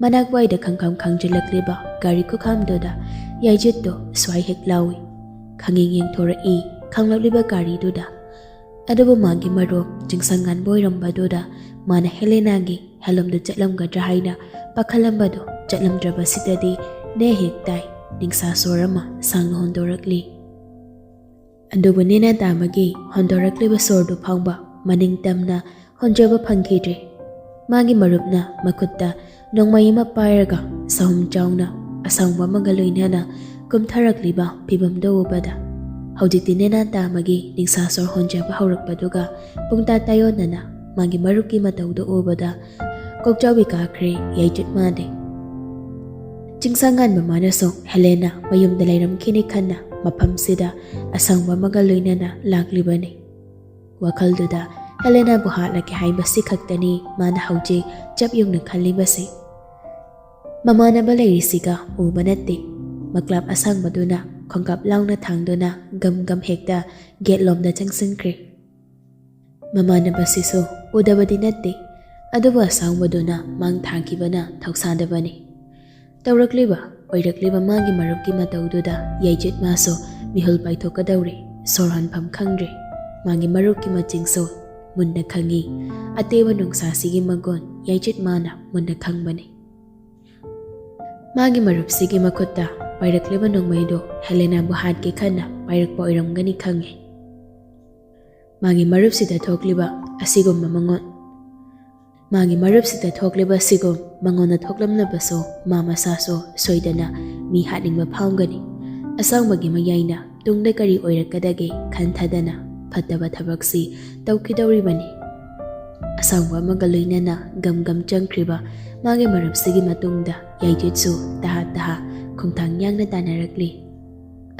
ꯃꯅꯥꯛ ꯋꯥꯏꯗ ꯈꯪꯈꯝ ꯈꯪꯖꯤꯜꯂꯛꯂꯤꯕ ꯒꯥꯔꯤ ꯈꯨꯈꯥꯝꯗꯨꯗ ꯌꯥꯏꯖꯦꯠꯇꯣ ꯁ꯭ꯋꯥꯏ ꯍꯦꯛ ꯂꯥꯎꯏ꯫ ꯈꯪꯌꯦꯡ ꯌꯦꯡꯊꯣꯔꯛꯏ ꯈꯪꯂꯛꯂꯤꯕ ꯒꯥꯔꯤꯗꯨꯗ꯫ ꯑꯗꯨꯕꯨ ꯃꯥꯒꯤ ꯃꯔꯨꯞ ꯆꯤꯡꯁꯪ ꯉꯥꯟꯕ ꯑꯣꯏꯔꯝꯕꯗꯨꯗ ꯃꯥꯅ ꯍꯦꯂꯦꯅꯥꯒꯤ ꯍꯦꯜꯂꯣꯝꯗ ꯆꯠꯂꯝꯒꯗ꯭ꯔꯥ ꯍꯥꯏꯅ ꯄꯥꯈꯠꯂꯝꯕꯗꯨ ꯆꯠꯂꯝꯗ꯭ꯔꯕꯁꯤꯗꯗꯤ ꯅꯦ ꯍꯦꯛ ꯇꯥꯏ ꯅꯤꯡꯁꯥ ꯁꯣꯔ ꯑꯃ ꯁꯥꯡꯅ ꯍꯣꯟꯗꯣꯔꯛꯂꯤ꯫ ꯑꯗꯨꯕꯨ ꯅꯦꯅꯥ ꯇꯥꯃꯒꯤ ꯍꯣꯟꯗꯣꯔꯛꯂꯤꯕ ꯁꯣꯔꯗꯨ ꯐꯥꯎꯕ ꯃꯅꯤꯡ ꯇꯝꯅ ꯍꯣꯟꯖꯕ ꯐꯪꯈꯤꯗ꯭ꯔꯦ꯫ ꯃꯥꯒꯤ ꯃꯔꯨꯞꯅ ꯃꯈꯨꯠꯇ ꯅꯣꯡꯃꯩ ꯑꯃ ꯄꯥꯏꯔꯒ ꯁꯍꯨꯝ ꯆꯥꯎꯅ ꯑꯁꯥꯡꯕ ꯑꯃꯒ ꯂꯣꯏꯅꯅ ꯀꯨꯝꯊꯔꯛꯂꯤꯕ ꯐꯤꯕꯝꯗꯨ ꯎꯕꯗ ꯍꯧꯖꯤꯛꯇꯤ ꯅꯦꯅꯥ ꯇꯥꯃꯒꯤ ꯅꯤꯡꯁꯥ ꯁꯣꯔ ꯍꯣꯟꯖꯕ ꯍꯧꯔꯛꯄꯗꯨꯒ ꯄꯨꯡꯇꯥ ꯇꯥꯏꯌꯣꯟꯅꯅ ꯃꯥꯒꯤ ꯃꯔꯨꯞꯀꯤ ꯃꯇꯧꯗꯨ ꯎꯕꯗ ꯀꯣꯛꯆꯥꯎꯕꯤ ꯀꯥꯈ꯭ꯔꯦ ꯌꯥꯏꯖꯨꯠ ꯃꯥꯗꯤ꯫ ꯆꯤꯡꯁꯥꯡ ꯉꯥꯟꯕ ꯃꯥꯅꯁꯨ ꯍꯦꯂꯦꯅꯥ ꯃꯌꯨꯝꯗ ꯂꯩꯔꯝꯈꯤꯅꯤ ꯈꯟꯅ ꯃꯐꯝꯁꯤꯗ ꯑꯁꯪꯕ ꯑꯃꯒ ꯂꯣꯏꯅꯅ ꯂꯥꯛꯂꯤꯕꯅꯤ꯫ ꯋꯥꯈꯜꯗꯨꯗ ꯍꯦꯂꯦꯅꯥꯕꯨ ꯍꯥꯠꯂꯒꯦ ꯍꯥꯏꯕꯁꯤ ꯈꯛꯇꯅꯤ ꯃꯥꯅ ꯍꯧꯖꯤꯛ ꯆꯞ ꯌꯨꯡꯅ ꯈꯜꯂꯤꯕꯁꯤ꯫ ꯃꯃꯥꯟꯅꯕ ꯂꯩꯔꯤꯁꯤꯒ ꯎꯕ ꯅꯠꯇꯦ꯫ ꯃꯀ꯭ꯂꯥꯞ ꯑꯁꯥꯡꯕꯗꯨꯅ ꯈꯣꯡꯀꯥꯞ ꯂꯥꯎꯅ ꯊꯥꯡꯗꯨꯅ ꯒꯝ ꯒꯝ ꯍꯦꯛꯇ ꯒꯦꯠꯂꯣꯝꯗ ꯆꯪꯁꯤꯟꯈ꯭ꯔꯦ꯫ ꯃꯃꯥꯟꯅꯕꯁꯤꯁꯨ ꯎꯗꯕꯗꯤ ꯅꯠꯇꯦ, ꯑꯗꯨꯕꯨ ꯑꯁꯥꯡꯕꯗꯨꯅ ꯃꯥꯡ ꯊꯥꯈꯤꯕꯅ ꯊꯧꯁꯥꯗꯕꯅꯤ꯫ ꯇꯧꯔꯛꯂꯤꯕ, ꯑꯣꯏꯔꯛꯂꯤꯕ ꯃꯥꯒꯤ ꯃꯔꯨꯞꯀꯤ ꯃꯇꯧꯗꯨꯗ ꯌꯥꯏꯖꯤꯠ ꯃꯥꯁꯨ ꯃꯤꯍꯨꯜ ꯄꯥꯏꯊꯣꯛꯀꯗꯧꯔꯦ, ꯁꯣꯔ ꯍꯣꯟꯐꯝ ꯈꯪꯗ꯭ꯔꯦ꯫ ꯃꯥꯒꯤ ꯃꯔꯨꯞꯀꯤ ꯃꯆꯤꯡꯁꯨ ꯃꯨꯟꯅ ꯈꯪꯉꯤ꯫ ꯑꯇꯦꯕ ꯅꯨꯡꯁꯥꯁꯤꯒꯤ ꯃꯒꯨꯟ ꯌꯥꯏꯖꯤꯠ ꯃꯥꯅ ꯃꯨꯟꯅ ꯈꯪꯕꯅꯤ꯫ ꯃꯥꯒꯤ ꯃꯔꯨꯞꯁꯤꯒꯤ ꯃꯈꯨꯠꯇ ꯄꯥꯏꯔꯛꯂꯤꯕ ꯅꯣꯡꯃꯩꯗꯨ ꯍꯦꯂꯦꯅꯥꯕꯨ ꯍꯥꯠꯀꯦ ꯈꯟꯅ ꯄꯥꯏꯔꯛꯄ ꯑꯣꯏꯔꯝꯒꯅꯤ ꯈꯪꯉꯤ꯫ ꯃꯥꯒꯤ ꯃꯔꯨꯞꯁꯤꯗ ꯊꯣꯛꯂꯤꯕ ꯑꯁꯤꯒꯨꯝꯕ ꯃꯉꯣꯟ, ꯃꯥꯒꯤ ꯃꯔꯨꯞꯁꯤꯗ ꯊꯣꯛꯂꯤꯕ ꯑꯁꯤꯒꯨꯝ ꯃꯉꯣꯟꯗ ꯊꯣꯛꯂꯝꯂꯕꯁꯨ, ꯃꯥ ꯃꯁꯥꯁꯨ ꯁꯣꯏꯗꯅ ꯃꯤ ꯍꯥꯠꯅꯤꯡꯕ ꯐꯥꯎꯒꯅꯤ꯫ ꯑꯁꯥꯡꯕꯒꯤ ꯃꯌꯥꯏꯅ ꯇꯨꯡꯗ ꯀꯔꯤ ꯑꯣꯏꯔꯛꯀꯗꯒꯦ ꯈꯟꯊꯗꯅ ꯐꯠꯇꯕ ꯊꯕꯛꯁꯤ ꯇꯧꯈꯤꯗꯧꯔꯤꯕꯅꯤ꯫ ꯑꯁꯥꯡꯕ ꯑꯃꯒ ꯂꯣꯏꯅꯅ ꯒꯝ ꯒꯝ ꯆꯪꯈ꯭ꯔꯤꯕ ꯃꯥꯒꯤ ꯃꯔꯨꯞꯁꯤꯒꯤ ꯃꯇꯨꯡꯗ ꯌꯥꯏꯖꯤꯠꯁꯨ ꯇꯍꯥ ꯇꯍꯥ ꯈꯣꯡꯊꯥꯡ ꯌꯥꯡꯅ ꯇꯥꯟꯅꯔꯛꯂꯤ꯫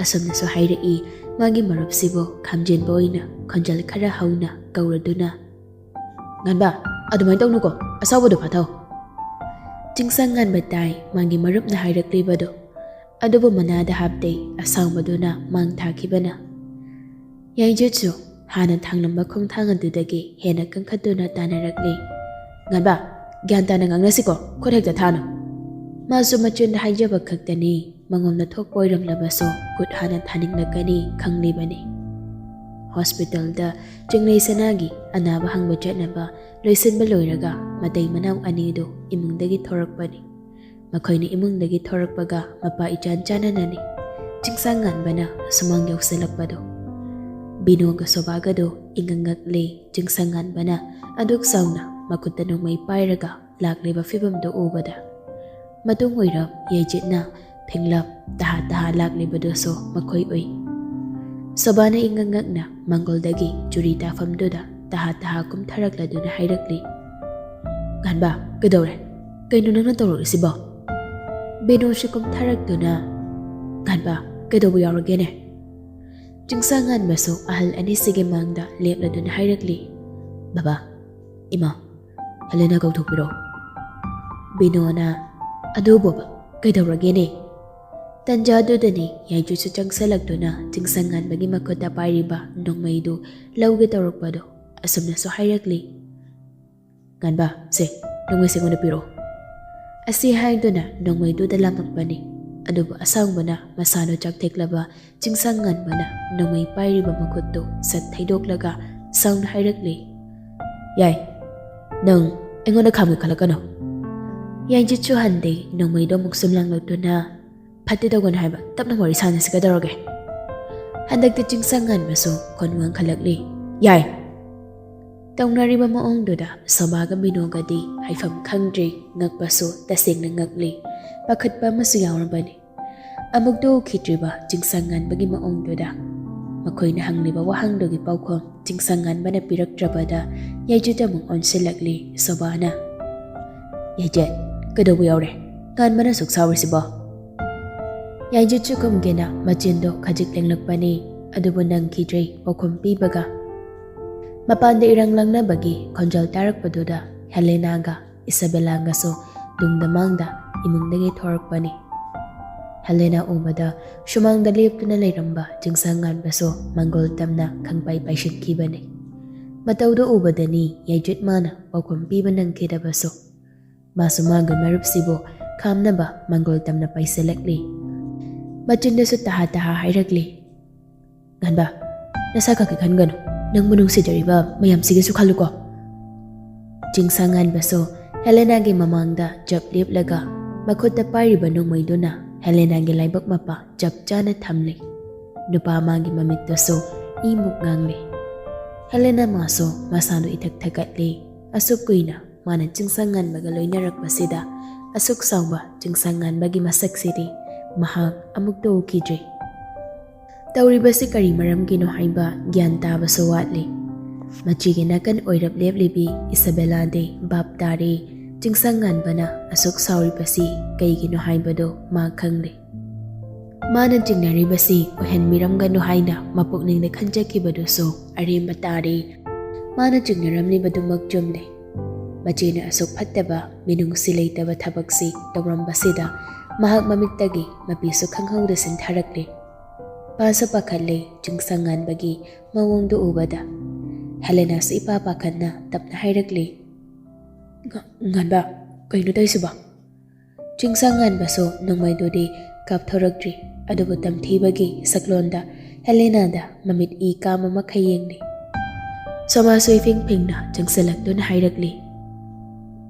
ꯑꯁꯣꯝꯅꯁꯨ ꯍꯥꯏꯔꯛꯏ, ꯃꯥꯒꯤ ꯃꯔꯨꯞꯁꯤꯕꯨ ꯈꯥꯝꯖꯤꯟꯕ ꯑꯣꯏꯅ ꯈꯣꯟꯖꯦꯜ ꯈꯔ ꯍꯧꯅ ꯀꯧꯔꯗꯨꯅ, "ꯉꯥꯟꯕ, ꯑꯗꯨꯃꯥꯏꯅ ꯇꯧꯅꯨꯀꯣ, ꯑꯁꯥꯎꯕꯗꯣ ꯐꯥꯊꯧ꯫" ꯆꯤꯡꯁꯪ ꯉꯥꯟꯕ ꯇꯥꯏ ꯃꯥꯒꯤ ꯃꯔꯨꯞꯅ ꯍꯥꯏꯔꯛꯂꯤꯕꯗꯣ, ꯑꯗꯨꯕꯨ ꯃꯅꯥꯗ ꯍꯥꯞꯇꯦ ꯑꯁꯥꯎꯕꯗꯨꯅ ꯃꯥꯡ ꯊꯥꯈꯤꯕꯅ꯫ ꯌꯥꯏꯖꯨꯠꯁꯨ ꯍꯥꯟꯅ ꯊꯥꯡꯂꯝꯕ ꯈꯣꯡꯊꯥꯡ ꯑꯗꯨꯗꯒꯤ ꯍꯦꯟꯅ ꯀꯟꯈꯠꯇꯨꯅ ꯇꯥꯟꯅꯔꯛꯂꯤ꯫ "ꯉꯥꯟꯕ, ꯒ꯭ꯌꯥꯟ ꯇꯥꯅ ꯉꯥꯡꯅꯁꯤꯀꯣ, ꯈꯨꯠ ꯍꯦꯛꯇ ꯊꯥꯅꯨ꯫" ꯃꯥꯁꯨ ꯃꯆꯤꯟꯗ ꯍꯥꯏꯖꯕ ꯈꯛꯇꯅꯤ, ꯃꯉꯣꯟꯗ ꯊꯣꯛꯄ ꯑꯣꯏꯔꯝꯂꯕꯁꯨ ꯈꯨꯠ ꯍꯥꯟꯅ ꯊꯥꯅꯤꯡꯂꯛꯀꯅꯤ ꯈꯪꯂꯤꯕꯅꯤ꯫ ꯍꯣꯁꯄꯤꯇꯥꯜꯗ ꯆꯤꯡꯂꯩ ꯁꯅꯥꯒꯤ ꯑꯅꯥꯕ ꯍꯪꯕ ꯆꯠꯅꯕ ꯂꯣꯏꯁꯤꯟꯕ ꯂꯣꯏꯔꯒ ꯃꯇꯩ ꯃꯅꯥꯎ ꯑꯅꯤꯗꯨ ꯏꯃꯨꯡꯗꯒꯤ ꯊꯣꯔꯛꯄꯅꯤ꯫ ꯃꯈꯣꯏꯅ ꯏꯃꯨꯡꯗꯒꯤ ꯊꯣꯔꯛꯄꯒ ꯃꯄꯥ ꯏꯆꯥꯟ ꯆꯥꯟꯅꯅꯅꯤ ꯆꯤꯡꯁꯥꯡ ꯉꯥꯟꯕꯅ ꯁꯨꯃꯥꯡ ꯌꯧꯁꯤꯜꯂꯛꯄꯗꯨ꯫ ꯕꯤꯅꯣꯒ ꯁꯣꯕꯥꯒꯗꯨ ꯏꯉꯛ ꯉꯛꯂꯤ꯫ ꯆꯤꯡꯁꯥꯡ ꯉꯥꯟꯕꯅ ꯑꯗꯨꯛ ꯆꯥꯎꯅ ꯃꯈꯨꯠꯇ ꯅꯣꯡꯃꯩ ꯄꯥꯏꯔꯒ ꯂꯥꯛꯂꯤꯕ ꯐꯤꯕꯝꯗꯨ ꯎꯕꯗ꯫ ꯃꯇꯨꯡ ꯑꯣꯏꯔꯞ ꯌꯥꯏꯖꯤꯠꯅ ꯐꯤꯡꯂꯞ ꯇꯍꯥ ꯇꯍꯥ ꯂꯥꯛꯂꯤꯕꯗꯨꯁꯨ ꯃꯈꯣꯏ ꯎꯏ꯫ ꯁꯣꯕꯥꯅ ꯏꯉꯛ ꯉꯛꯅ ꯃꯪꯒꯣꯜꯗꯒꯤ ꯆꯨꯔꯤ ꯇꯥꯐꯝꯗꯨꯗ ꯇꯍꯥ ꯇꯍꯥ ꯀꯨꯝꯊꯔꯛꯂꯗꯨꯅ ꯍꯥꯏꯔꯛꯂꯤ, "ꯉꯥꯟꯕ, ꯀꯩꯗꯧꯔꯦ? ꯀꯩꯅꯣ ꯅꯪꯅ ꯇꯧꯔꯛꯂꯤꯁꯤꯕꯣ?" ꯕꯤꯅꯣꯁꯨ ꯀꯨꯝꯊꯔꯛꯇꯨꯅ, "ꯉꯥꯟꯕ, ꯀꯩꯗꯧꯕ ꯌꯥꯎꯔꯒꯦꯅꯦ?" ꯆꯤꯡꯁꯥꯡ ꯉꯥꯟꯕꯁꯨ ꯑꯍꯜ ꯑꯅꯤꯁꯤꯒꯤ ꯃꯥꯡꯗ ꯂꯦꯞꯂꯗꯨꯅ ꯍꯥꯏꯔꯛꯂꯤ, "ꯕꯕꯥ, ꯏꯃꯥ, ꯍꯦꯂꯦꯅꯥ ꯀꯧꯊꯣꯛꯄꯤꯔꯣ꯫" ꯕꯤꯅꯣꯅ, "ꯑꯗꯨꯕꯣꯕ, ꯀꯩꯗꯧꯔꯒꯦꯅꯦ?" ꯇꯟꯖꯥꯗꯨꯗꯅꯤ ꯌꯥꯏꯖꯨꯠꯁꯨ ꯆꯪꯁꯜꯂꯛꯇꯨꯅ ꯆꯤꯡꯁꯥꯡ ꯉꯥꯟꯕꯒꯤ ꯃꯈꯨꯠꯇ ꯄꯥꯏꯔꯤꯕ ꯅꯣꯡꯃꯩꯗꯨ ꯂꯧꯒꯦ ꯇꯧꯔꯛꯄꯗꯣ ꯑꯁꯨꯝꯅꯁꯨ ꯍꯥꯏꯔꯛꯂꯤ, "ꯉꯥꯟꯕ, ꯁꯦ, ꯅꯣꯡꯃꯩꯁꯦ ꯑꯩꯉꯣꯟꯗ ꯄꯤꯔꯛꯑꯣ꯫" ꯑꯁꯤ ꯍꯥꯏꯗꯨꯅ ꯅꯣꯡꯃꯩꯗꯨꯗ ꯂꯥꯝꯃꯛꯄꯅꯤ꯫ ꯑꯗꯨꯕꯨ ꯑꯁꯥꯡꯕꯅ ꯃꯁꯥꯗꯨ ꯆꯥꯛꯊꯦꯛꯂꯕ ꯆꯤꯡꯁꯥꯡ ꯉꯥꯟꯕꯅ ꯅꯣꯡꯃꯩ ꯄꯥꯏꯔꯤꯕ ꯃꯈꯨꯠꯇꯨ ꯁꯠ ꯊꯩꯗꯣꯛꯂꯒ ꯁꯥꯎꯅ ꯍꯥꯏꯔꯛꯂꯤ, "ꯌꯥꯏ, ꯅꯪ ꯑꯩꯉꯣꯟꯗ ꯈꯥꯝꯒꯦ ꯈꯜꯂꯛꯀꯅꯨ꯫" ꯌꯥꯏꯖꯨꯠꯁꯨ ꯍꯟꯗꯦ ꯅꯣꯡꯃꯩꯗꯣ ꯑꯃꯨꯛ ꯁꯨꯝ ꯂꯥꯡꯂꯛꯇꯨꯅ, "ꯐꯠꯇꯦ ꯇꯧꯒꯅꯨ ꯍꯥꯏꯕ, ꯇꯞꯅ ꯋꯥꯔꯤ ꯁꯥꯟꯅꯁꯤ, ꯀꯩꯗꯧꯔꯒꯦ?" ꯍꯟꯗꯛꯇꯤ ꯆꯤꯡꯁꯥꯡ ꯉꯥꯟꯕꯁꯨ ꯈꯣꯟ ꯋꯥꯡꯈꯠꯂꯛꯂꯤ, "ꯌꯥꯏ!" ꯇꯧꯅꯔꯤꯕ ꯃꯑꯣꯡꯗꯨꯗ ꯁꯣꯕꯥꯒ ꯃꯤꯅꯣꯒꯗꯤ ꯍꯥꯏꯐꯝ ꯈꯪꯗ꯭ꯔꯤ, ꯉꯛꯄꯁꯨ ꯇꯁꯦꯡꯅ ꯉꯛꯂꯤ, ꯄꯥꯈꯠꯄ ꯑꯃꯁꯨ ꯌꯥꯎꯔꯕꯅꯤ꯫ ꯑꯃꯨꯛꯇ ꯎꯈꯤꯗ꯭ꯔꯤꯕ ꯆꯤꯡꯁꯥꯡ ꯉꯥꯟꯕꯒꯤ ꯃꯑꯣꯡꯗꯨꯗ ꯃꯈꯣꯏꯅ ꯍꯪꯂꯤꯕ ꯋꯥꯍꯪꯗꯨꯒꯤ ꯄꯥꯎꯈꯨꯝ ꯆꯤꯡꯁꯥꯡ ꯉꯥꯟꯕꯅ ꯄꯤꯔꯛꯇ꯭ꯔꯕꯗ ꯌꯥꯏꯖꯨꯠ ꯑꯃꯨꯛ ꯑꯣꯟꯁꯤꯜꯂꯛꯂꯤ꯫ ꯁꯣꯕꯥꯅ, "ꯌꯥꯏꯖꯨꯠ, ꯀꯩꯗꯧꯕ ꯌꯥꯎꯔꯦ? ꯉꯥꯟꯕꯅ ꯑꯁꯨꯛ ꯁꯥꯎꯔꯤꯁꯤꯕꯣ?" ꯌꯥꯏꯖꯨꯠꯁꯨ ꯈꯨꯝꯒꯦꯅ ꯃꯆꯤꯟꯗꯣ ꯈꯖꯤꯛ ꯂꯦꯡꯂꯛꯄꯅꯤ, ꯑꯗꯨꯕꯨ ꯅꯪꯈꯤꯗ꯭ꯔꯦ ꯄꯥꯎꯈꯨꯝ ꯄꯤꯕꯒ꯫ ꯃꯄꯥꯟꯗ ꯏꯔꯪ ꯂꯪꯅꯕꯒꯤ ꯈꯣꯟꯖꯦꯜ ꯇꯥꯔꯛꯄꯗꯨꯗ ꯍꯦꯂꯦꯅꯥꯒ ꯏꯁꯥꯕꯦꯂꯥꯒꯁꯨ ꯇꯨꯡꯗ ꯃꯥꯡꯗ ꯏꯃꯨꯡꯗꯒꯤ ꯊꯣꯔꯛꯄꯅꯤ꯫ ꯍꯦꯂꯦꯅꯥ ꯎꯕꯗ ꯁꯨꯃꯥꯡꯗ ꯂꯦꯞꯇꯨꯅ ꯂꯩꯔꯝꯕ ꯆꯤꯡꯁꯥꯡ ꯉꯥꯟꯕꯁꯨ ꯃꯪꯒꯣꯜ ꯇꯝꯅ ꯈꯪꯄꯥꯏ ꯄꯥꯏꯁꯤꯟꯈꯤꯕꯅꯤ꯫ ꯃꯇꯧꯗꯨ ꯎꯕꯗꯅꯤ ꯌꯥꯏꯖꯨꯠ ꯃꯥꯅ ꯄꯥꯎꯈꯨꯝ ꯄꯤꯕ ꯅꯪꯈꯤꯗꯕꯁꯨ꯫ ꯃꯥꯁꯨ ꯃꯥꯒꯤ ꯃꯔꯨꯞꯁꯤꯕꯨ ꯈꯥꯝꯅꯕ ꯃꯪꯒꯣꯜ ꯇꯝꯅ ꯄꯥꯏꯁꯤꯜꯂꯛꯂꯤ꯫ ꯃꯆꯤꯟꯗꯁꯨ ꯇꯍꯥ ꯇꯍꯥ ꯍꯥꯏꯔꯛꯂꯤ, "ꯉꯥꯟꯕ, ꯅꯁꯥ ꯈꯛꯀꯤ ꯈꯟꯒꯅꯨ, ꯅꯪꯕꯨ ꯅꯨꯡꯁꯤꯖꯔꯤꯕ ꯃꯌꯥꯝꯁꯤꯒꯤꯁꯨ ꯈꯜꯂꯨꯀꯣ꯫" ꯆꯤꯡꯁꯥꯡ ꯉꯥꯟꯕꯁꯨ ꯍꯦꯂꯦꯅꯥꯒꯤ ꯃꯃꯥꯡꯗ ꯆꯞ ꯂꯦꯞꯂꯒ ꯃꯈꯨꯠꯇ ꯄꯥꯏꯔꯤꯕ ꯅꯣꯡꯃꯩꯗꯨꯅ ꯍꯦꯂꯦꯅꯥꯒꯤ ꯂꯥꯏꯕꯛ ꯃꯄꯥ ꯆꯞ ꯆꯥꯅ ꯊꯝꯂꯤ꯫ ꯅꯨꯄꯥ ꯑꯃꯒꯤ ꯃꯃꯤꯠꯇꯁꯨ ꯏꯃꯨꯛ ꯉꯥꯡꯂꯤ꯫ ꯍꯦꯂꯦꯅꯥ ꯃꯥꯁꯨ ꯃꯁꯥꯗꯨ ꯏꯊꯛ ꯊꯛꯀꯠꯂꯤ꯫ ꯑꯁꯨꯛ ꯀꯨꯏꯅ ꯃꯥꯅ ꯆꯤꯡꯁꯥꯡ ꯉꯥꯟꯕꯒ ꯂꯣꯏꯅꯔꯛꯄꯁꯤꯗ ꯑꯁꯨꯛ ꯆꯥꯎꯕ ꯆꯤꯡꯁꯥꯡ ꯉꯥꯟꯕꯒꯤ ꯃꯁꯛꯁꯤꯗꯤ ꯃꯍꯥꯛ ꯑꯃꯨꯛꯇ ꯎꯈꯤꯗ꯭ꯔꯤ꯫ ꯇꯧꯔꯤꯕꯁꯤ ꯀꯔꯤ ꯃꯔꯝꯒꯤꯅꯣ ꯍꯥꯏꯕ ꯒ꯭ꯌꯥꯟ ꯇꯥꯕꯁꯨ ꯋꯥꯠꯂꯤ꯫ ꯃꯆꯦꯒꯤ ꯅꯥꯀꯟ ꯑꯣꯏꯔꯞ ꯂꯦꯞꯂꯤꯕꯤ ꯏꯁꯥꯕꯦꯂꯥꯗꯤ ꯚꯥꯞ ꯇꯥꯔꯦ꯫ ꯆꯤꯡꯁꯪ ꯉꯥꯟꯕꯅ ꯑꯁꯨꯛ ꯁꯥꯎꯔꯤꯕꯁꯤ ꯀꯩꯒꯤꯅꯣ ꯍꯥꯏꯕꯗꯨ ꯃꯥ ꯈꯪꯂꯦ꯫ ꯃꯥꯅ ꯆꯤꯡꯅꯔꯤꯕꯁꯤ ꯑꯣꯏꯍꯟꯕꯤꯔꯝꯒꯅꯨ ꯍꯥꯏꯅ ꯃꯄꯨꯛꯅꯤꯡꯗ ꯈꯟꯖꯈꯤꯕꯗꯨꯁꯨ ꯑꯔꯦꯝꯕ ꯇꯥꯔꯦ꯫ ꯃꯥꯅ ꯆꯤꯡꯅꯔꯝꯂꯤꯕꯗꯨꯃꯛ ꯆꯨꯝꯂꯦ꯫ ꯃꯆꯦꯅ ꯑꯁꯨꯛ ꯐꯠꯇꯕ, ꯃꯤꯅꯨꯡꯁꯤ ꯂꯩꯇꯕ ꯊꯕꯛꯁꯤ ꯇꯧꯔꯝꯕꯁꯤꯗ ꯃꯍꯥꯛ ꯃꯃꯤꯠꯇꯒꯤ ꯃꯄꯤꯁꯨ ꯈꯪꯍꯧꯗ ꯆꯦꯟꯊꯔꯛꯂꯦ꯫ ꯄꯥꯁꯨ ꯄꯥꯈꯠꯂꯦ ꯆꯤꯡꯁꯪ ꯉꯥꯟꯕꯒꯤ ꯃꯑꯣꯡꯗꯨ ꯎꯕꯗ꯫ ꯍꯦꯂꯦꯅꯥꯁꯨ ꯏꯄꯥ ꯄꯥꯈꯠꯅ ꯇꯞꯅ ꯍꯥꯏꯔꯛꯂꯦ, "ꯉ-, ꯉꯥꯟꯕ, ꯀꯩꯅꯣ ꯇꯧꯔꯤꯁꯤꯕꯣ?" ꯆꯤꯡꯁꯪ ꯉꯥꯟꯕꯁꯨ ꯅꯣꯡꯃꯩꯗꯨꯗꯤ ꯀꯥꯞꯊꯣꯔꯛꯇ꯭ꯔꯤ, ꯑꯗꯨꯕꯨ ꯇꯝꯊꯤꯕꯒꯤ ꯁꯛꯂꯣꯟꯗ ꯍꯦꯂꯦꯅꯥꯗ ꯃꯃꯤꯠ ꯏ ꯀꯥꯝꯕ ꯃꯈꯩ ꯌꯦꯡꯂꯤ꯫ ꯁꯣꯃꯥꯁꯨ ꯏꯐꯤꯡ ꯐꯤꯡꯅ ꯆꯪꯁꯤꯜꯂꯛꯇꯨꯅ ꯍꯥꯏꯔꯛꯂꯤ,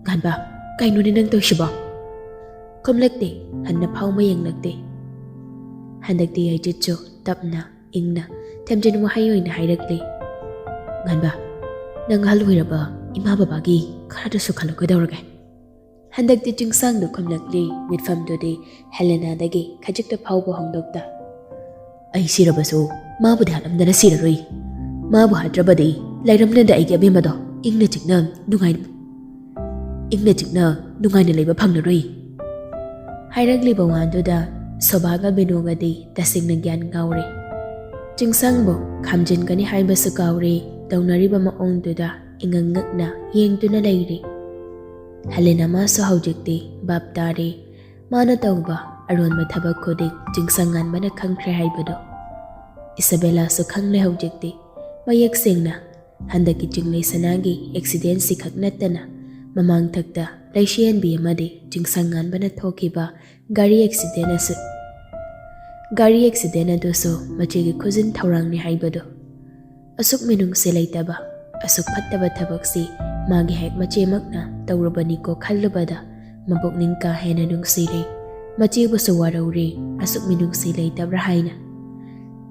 "ꯉꯥꯟꯕ, ꯀꯩꯅꯣꯅꯦ ꯅꯪ ꯇꯧꯔꯤꯁꯤꯕꯣ?" ꯈꯨꯝꯂꯛꯇꯦ, ꯍꯟꯅ ꯐꯥꯎꯕ ꯌꯦꯡꯂꯛꯇꯦ꯫ ꯍꯟꯗꯛꯇꯤ ꯌꯥꯏꯖꯤꯠꯁꯨ ꯇꯞꯅ, ꯏꯪꯅ, ꯊꯦꯝꯖꯤꯟ ꯋꯥꯍꯩ ꯑꯣꯏꯅ ꯍꯥꯏꯔꯛꯂꯤ, "ꯉꯥꯟꯕ, ꯅꯪ ꯑꯍꯜ ꯑꯣꯏꯔꯕ ꯏꯃꯥ ꯕꯕꯥꯒꯤ ꯈꯔꯗꯁꯨ ꯈꯜꯂꯨ ꯀꯩꯗꯧꯔꯒꯦ?" ꯍꯟꯗꯛꯇꯤ ꯆꯤꯡꯁꯥꯡꯗꯨ ꯈꯨꯝꯂꯛꯂꯤ, ꯃꯤꯠꯐꯝꯗꯨꯗꯤ ꯍꯦꯂꯦꯅꯥꯗꯒꯤ ꯈꯖꯤꯛꯇ ꯐꯥꯎꯕ ꯍꯣꯡꯗꯣꯛꯇ꯫ "ꯑꯩ ꯁꯤꯔꯕꯁꯨ ꯃꯥꯕꯨꯗꯤ ꯍꯥꯠꯂꯝꯗꯅ ꯁꯤꯔꯔꯣꯏ꯫ ꯃꯥꯕꯨ ꯍꯥꯠꯇ꯭ꯔꯕꯗꯤ ꯂꯩꯔꯝꯂꯦꯟꯗ ꯑꯩꯒꯤ ꯑꯕꯦꯝꯃꯗꯣ ꯏꯪꯅ ꯆꯤꯛꯅ ꯅꯨꯡꯉꯥꯏ-, ꯏꯪꯅ ꯆꯤꯛꯅ ꯅꯨꯡꯉꯥꯏꯅ ꯂꯩꯕ ꯐꯪꯂꯔꯣꯏ꯫" ꯍꯥꯏꯔꯛꯂꯤꯕ ꯋꯥꯗꯨꯗ ꯁꯣꯚꯥꯒ ꯕꯤꯅꯣꯒꯗꯤ ꯇꯁꯦꯡꯅ ꯒ꯭ꯌꯥꯟ ꯉꯥꯎꯔꯦ꯫ ꯆꯤꯡꯁꯥꯡꯕꯨ ꯈꯥꯝꯖꯤꯟꯒꯅꯤ ꯍꯥꯏꯕꯁꯨ ꯀꯥꯎꯔꯦ, ꯇꯧꯅꯔꯤꯕ ꯃꯑꯣꯡꯗꯨꯗ ꯏꯉꯛ ꯉꯛꯅ ꯌꯦꯡꯗꯨꯅ ꯂꯩꯔꯦ꯫ ꯍꯦꯂꯦꯅꯥ ꯃꯥꯁꯨ ꯍꯧꯖꯤꯛꯇꯤ ꯚꯥꯞ ꯇꯥꯔꯦ꯫ ꯃꯥꯅ ꯇꯧꯕ ꯑꯔꯣꯟꯕ ꯊꯕꯛ ꯈꯨꯗꯤꯡ ꯆꯤꯡꯁꯪ ꯉꯥꯟꯕꯅ ꯈꯪꯈ꯭ꯔꯦ ꯍꯥꯏꯕꯗꯨ꯫ ꯏꯁꯥꯕꯦꯂꯥꯁꯨ ꯈꯪꯂꯦ ꯍꯧꯖꯤꯛꯇꯤ꯫ ꯃꯌꯦꯛ ꯁꯦꯡꯅ ꯍꯟꯗꯛꯀꯤ ꯆꯤꯡꯂꯩ ꯁꯅꯥꯒꯤ ꯑꯦꯛꯁꯤꯗꯦꯟꯁꯤ ꯈꯛ ꯅꯠꯇꯅ ꯃꯃꯥꯡꯊꯛꯇ ꯂꯩꯁꯤꯍꯟꯕꯤ ꯑꯃꯗꯤ ꯆꯤꯡꯁꯪ ꯉꯥꯟꯕꯅ ꯊꯣꯛꯈꯤꯕ ꯒꯥꯔꯤ ꯑꯦꯛꯁꯤꯗꯦꯟ ꯑꯁꯤ, ꯒꯥꯔꯤ ꯑꯦꯛꯁꯤꯗꯦꯟ ꯑꯗꯨꯁꯨ ꯃꯆꯦꯒꯤ ꯈꯨꯖꯤꯟ ꯊꯧꯔꯥꯡꯅꯤ ꯍꯥꯏꯕꯗꯨ꯫ ꯑꯁꯨꯛ ꯃꯤꯅꯨꯡꯁꯤ ꯂꯩꯇꯕ, ꯑꯁꯨꯛ ꯐꯠꯇꯕ ꯊꯕꯛꯁꯤ ꯃꯥꯒꯤ ꯍꯦꯛ ꯃꯆꯦꯃꯛꯅ ꯇꯧꯔꯨꯕꯅꯤꯀꯣ ꯈꯜꯂꯨꯕꯗ ꯃꯄꯨꯛꯅꯤꯡ ꯀꯥ ꯍꯦꯟꯅ ꯅꯨꯡꯁꯤꯔꯦ꯫ ꯃꯆꯦꯕꯨꯁꯨ ꯋꯥꯔꯧꯔꯦ, ꯑꯁꯨꯛ ꯃꯤꯅꯨꯡꯁꯤ ꯂꯩꯇꯕ꯭ꯔꯥ ꯍꯥꯏꯅ꯫